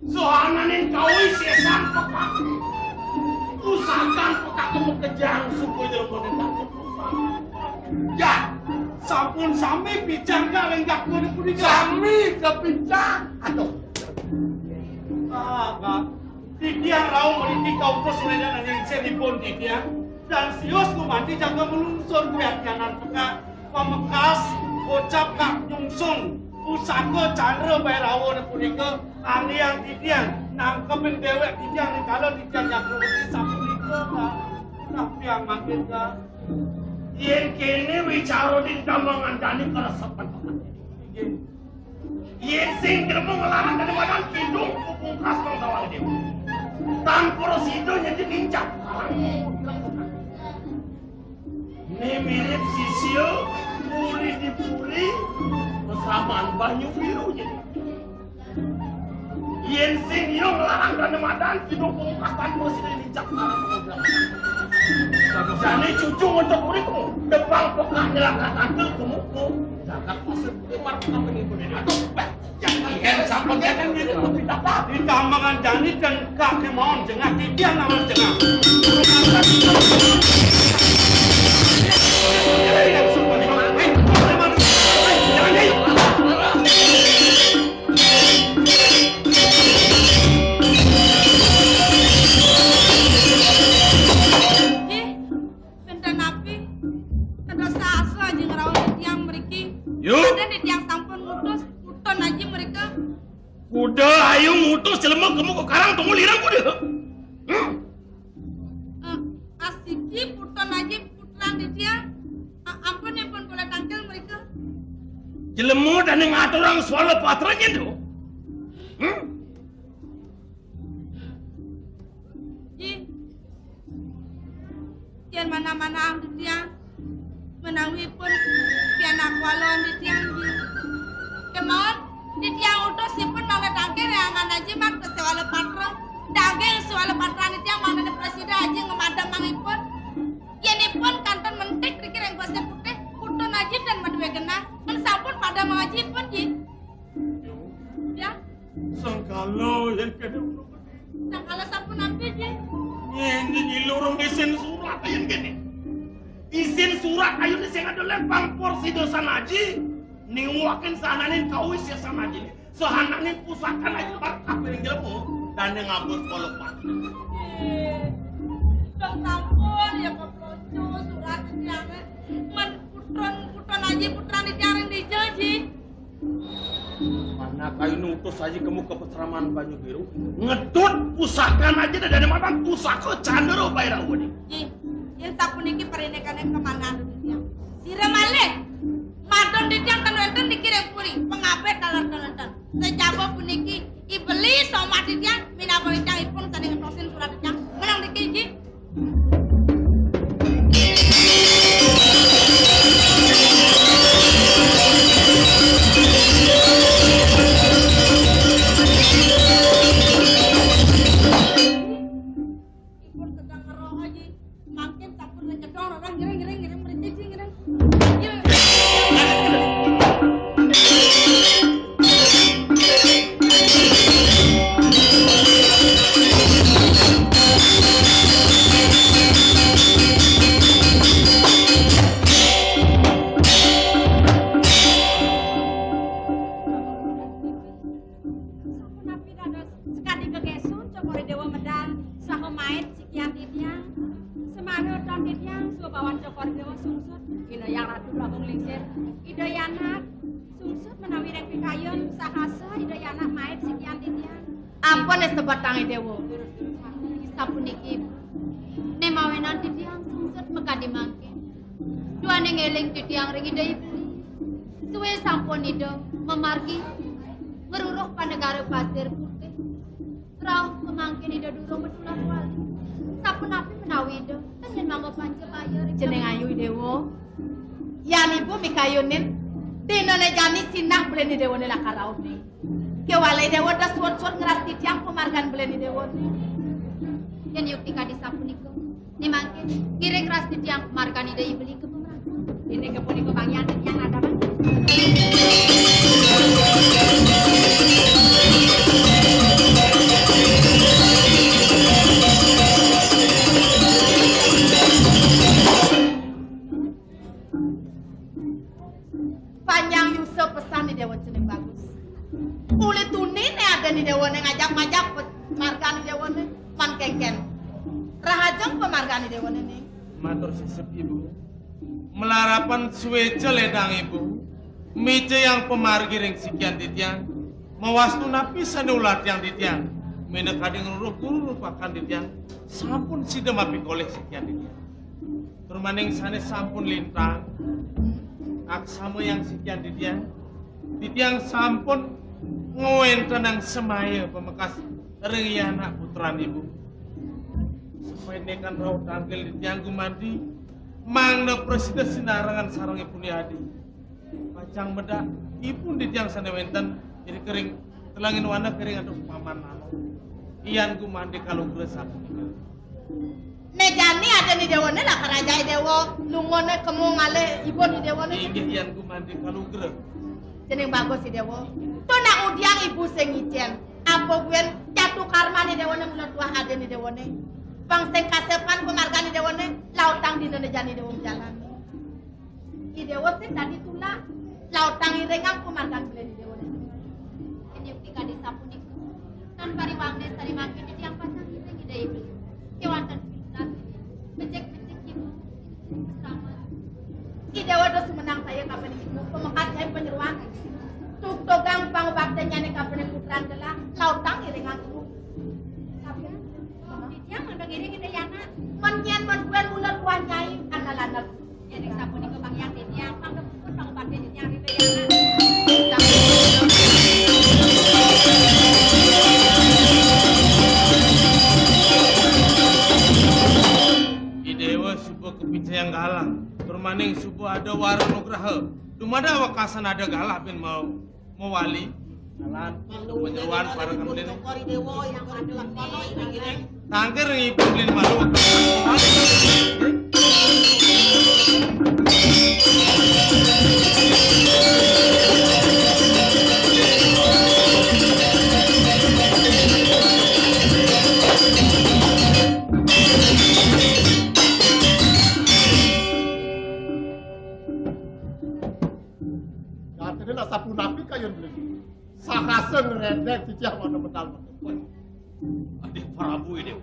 Sohananing kawisésan pekak. Pusakan pekak makejang suba jero penegakan pusaka. Ya, sampun sami pican ka ring gakune punika. Sami kapican. Aduh. Ah, Kak. Titiang rauh mriki kautus ngledanin siripun titiang, dan sios gumanti jaga malungsur kuwi akianan pekak. Pamekas kocap kang nyungsung pusaka Candra Bairawa punika anggéang titiang nangkepin déwék titiang rikala titiang nyakrawati sapunika, Kak. Napi mangkin, Kak? Yén kéné wicara di tambangan dani karesepan. Inggih. Yén sing grema nglarang dadi madan kidung pupungkas bangsawan déwa. Tan para sida nyadi nincak. Né mirip sisia puri di puri, pesaman banyu biru jadi. Yén sing iya nglarang dana madan, kidung pungkas tan para sida nincak. Jani cucu ngentot uripmu, depang pekak nyelaka tangkel kemukmu. Jagat pasir putih marep kaping ibu dene. Aduh, bah, yang ihen sampun datang diri lebih dapat. Di tambangan jani dan kak kemauan jengah, titian awan jengah. Rumah sakit. Yang sumpah. Hei, hei, hei, jangan, hei. Ih, benten napi? Kada sasa aji ngrauh titiang mriki. Yu. Kadén titiang sampun ngutus, Puton aji mrika. Kuda ayu ngutus jelema kemu ka karang tunggu lirang kuda. Hmm. Eh, asiki Puton aji putran titiang. A-, ampun, ipun kula tangkil mrika. Jelema dane ngaturang swala patra nyen to. Hmm? Ji. Yen manah-manahang titiang, menawi ipun pianak walon titiang, ji. Kemawon, titiang utus ipun mangda tangkil ring anggan aji mat ka swala patra. Daging swala patra titiang mangda prasida aji ngamademang ipun. Yen ipun kantun mentik riki ring pasir putih, Puton aji tan madué genah. Men sampun pademang aji ipun, ji. Ya. Sangkala yen kene. Sangkala sampun napi, ji? Yen nyilurung isin surat yen kene. Isin surat ayu sing ada lempang porsi dosan aji. Niwakin sananing kawis ya sanaji. Sahananing pusaka ayu bar kapiring jelema. Dan ngabut kolopan. Eh, dong sampun ya keplocu surat tiang. Men Puton, Puton aji putran tiang ring dija, ji. Anak ayu nutus aji kemu ka pasraman Banyu Biru. Ngedut pusakan aji dah dari matan pusaka Candra Bairawa ni. Ji, yen sapuniki parinikané kamanah titiang. Sira malih madon titiang ten wénten niki ring puri, pangabih taler ten wénten. Sejaba puniki I Beli somat titiang, minaba titiang ipun sané ngetosin surat titiang. Menang niki, ji. Ipun sedang ngeroh aja. Mangkin sampun ngedong orang ngiring, ngiring, ngiring, mriki, ngiring. Iya. Sapunapi dados sakadi gegésun Cokor I Déwa medal saha maid sikian titiang. Semana ton titiang subawan Cokor I Déwa sungsut. Ida Hyang Ratu Prabu Nglingsir. Ida Hyang Anak sungsut menawi ring pikayun sahasa Ida Hyang Anak maid sikian titiang. Ampun, sebatang I Déwa. Sapuniki, né mawinan titiang sungsut makadi mangkin. Duaning éling titiang ring Ida Iblis. Suwé sampun Ida mamargi ngruruh panegara Pasir Putih. Rauh pamangkin Ida durung matulak wali. Sapunapi menawi Ida ten yén mangga panca baya ring jeneng ayu I Déwa. Yan ibu mikayunin, dinané jani sinah beliné I Déwané lakar rauh né. Kéwala I Déwa dah suwut-suwut ngrastitiang pamargan beliné I Déwané. Yén yukti kadi sapunika, né mangkin ngiring rastitiang pamargan Ida I Beli ka pamrakan. Inggih punika banggian titiang nadaman. Né ngajap-ngajap pe-, margan Déwané, man kénkén. Rahajeng pamargan Déwané, Ning. Matur sisip, Ibu. Malarapan suéca lédang Ibu, micayang pamargi ring sikian titiang, mawastu napi sané ulah tiang titiang, minakadi ngruruh guru rupakan titiang, sampun sida mapikolih sikian titiang. Tur maning sané sampun lintang, aksamayang sikian titiang, titiang sampun ngwéntenang semaya pamekas ring anak putran Ibu. Sapaindikan rauh tangkil titiang gumanti, mangda prasida sinarengan sareng Ibu Ni Adi. Pacang medal ipun titiang sané wénten, irika ring telenging waneg ring antuk paman manuk. Yan gumanti kalugra sapunika. Né jani adané Déwané lakar ajak Déwa, lungané kemu ngalih ibu né Déwané. Inggih, yan gumanti kalugra. Déning bagus Déwa. Tuh nak ngudiang ibu sing icén. Apa buin catu karmané Déwané mula tuah adané Déwané. Pang sing kasepan pamargané Déwané, lautang dinané jani Déwa majalan. I Déwa sing dadi tulak, lautang iringang pamargan beliné Déwa. Yen yukti kadi sapunika, tan pariwangné sari mangkin titiang pacang ngiring Ida Ibu. Kéwanten pinuntas becik-becik Ibu. Selamat. I Déwa terus menang saya kapan Ibu, pamekas saya panyeroan. Tugtugang pangubaktennyané kapan putran gelah, lautang iringang Ibu. Tapi, titiang mangda ngiring Ida Yana. Men nyén men buin mula tuan nyai, andalan Yen ring sapunika panggihan titiang, mangda puput pangubaktin titiang ring Ida Yana. I Déwa suba kapicayang galah, tur maning suba ada wara nugraha. Dumadak wekasan ada galah bin mau mawali. Jalan. Panyeroan para kemlin. Tangkir ngipun lin malu. Gatine nak sapunapi kayun beli. Sahasa ngrendeng titiang pada medal. Adi Prabu ini.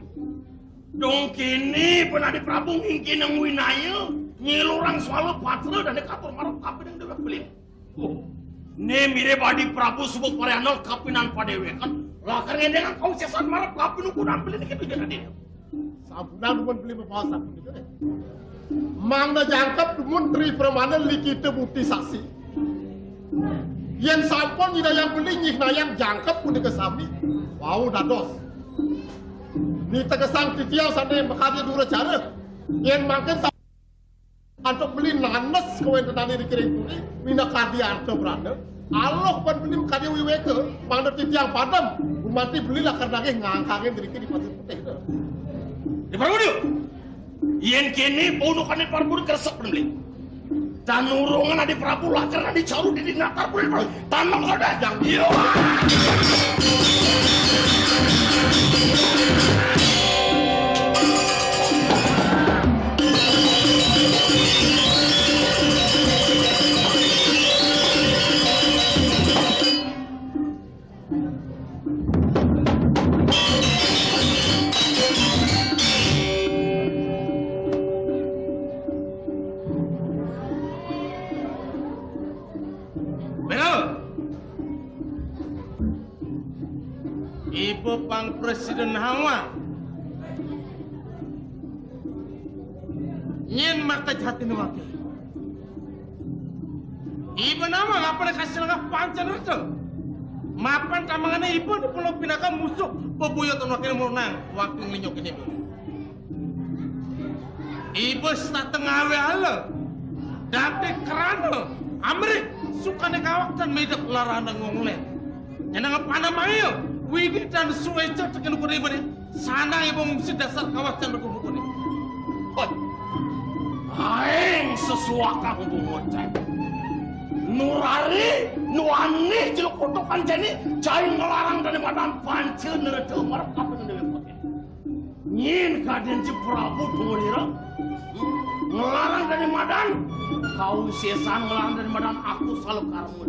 Dong kini pun Adi Prabu ngingkinang winaya, nyilurang swala patra dan katur marep kapining dewek beli. Oh. Né mirib Adi Prabu suba pariana kapinan padewekan, lakar ngendengang kawisésan marep kapining kudan beli niki tujuan Adi. Sampunang dumun beli mabaos sapunika, eh. Mangda jangkep dumun Tri Pramana likita bukti saksi. Yén sampun nyidayang beli nyihnayang jangkep punika sami, wau dados. Nitegesang titiang sané makadi duracara. Yén mangkin sa-, antuk beli nanes kawéntenané ring puri, minakadi arta brana. Aluh pan beli makadi wiwéka, mangda titiang padem, gumanti beli lakar nagih ngangkangin driki di Pasir Putih. Di Prabu Diu. Yén kéné, paundukané Prabu Diu kresep pan beli. Tan nurungan Adi Prabu lakar adi caru di natar puri Prabu. Tan mangsa dajang. Iya. Bela. Iba pang presiden Hawa. Nyén maka jatiné waké. Iba nama ngapané kasih lengah pancan rasa. Mapan tamangané iba di pulau pinaka musuh bebuyutan waké murnang waké ngelinyokin iba. Iba setata ngawé ala. Dadi krana amrih sukané kawak tan midep larana ngonglen. Nyeneng panamaya, widi tan suéca tekén ukun ibané, sanang iba ngungsi dasar kawak tan berkumpul. Hoi. Aing sesuakang bungocek. Nurari, nuani jeluk kutukan jani, cai ngelarang dari madan panca nereda marep kapan dewe putih. Nyén kadén ci Prabu Tungulira, ngelarang dari madan, kawisésan ngelarang dari madan aku salu karmu.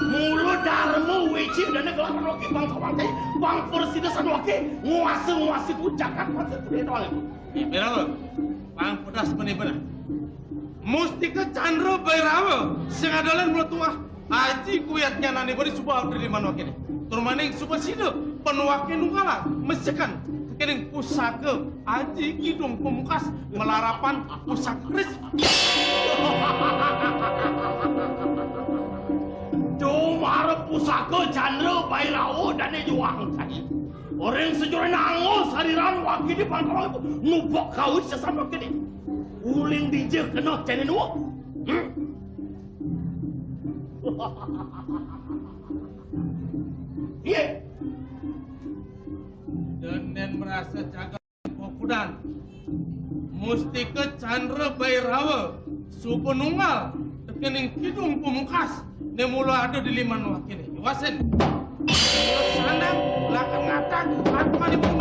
Mula Darma Wija dané gelaran waki bangsa waki, bang prasida san waki, nguasa-nguasi ku jagat pasir kuda doang. Pira lo? Bang pedas benih benar. Mustika Chandra Bairawa sing ada lan mula tuah. Aji kuwi atnyanané bari suba abdi liman wakiné. Tur maning suba sida panuwaké nungkalang mesekan kening pusaka Aji Kidung Pamungkas malarapan pusaka kris. Dumara pusaka Chandra Bairawa dané juang kai. Orang sejure nango sariran wakiné pangkawang nubok kawit sesama kene. Uling dija kena cene nuwuk. Hmm. Iya. Denen merasa jaga kokudan. Mustika Chandra Bairawa suba nunggal tekening Kidung Pamungkas né mula ada di liman wakiné. Iwasin. Sanang lakar ngatang atmanipun.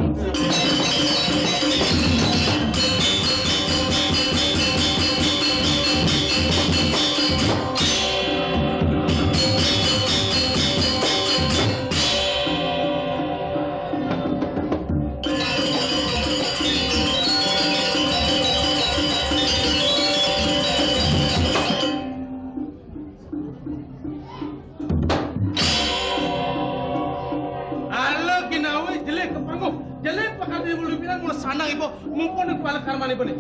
Ala ginawe jelek kepergok. Jelek pakade bulu bilang mula sanang ibu mumpun kepala karmani beli.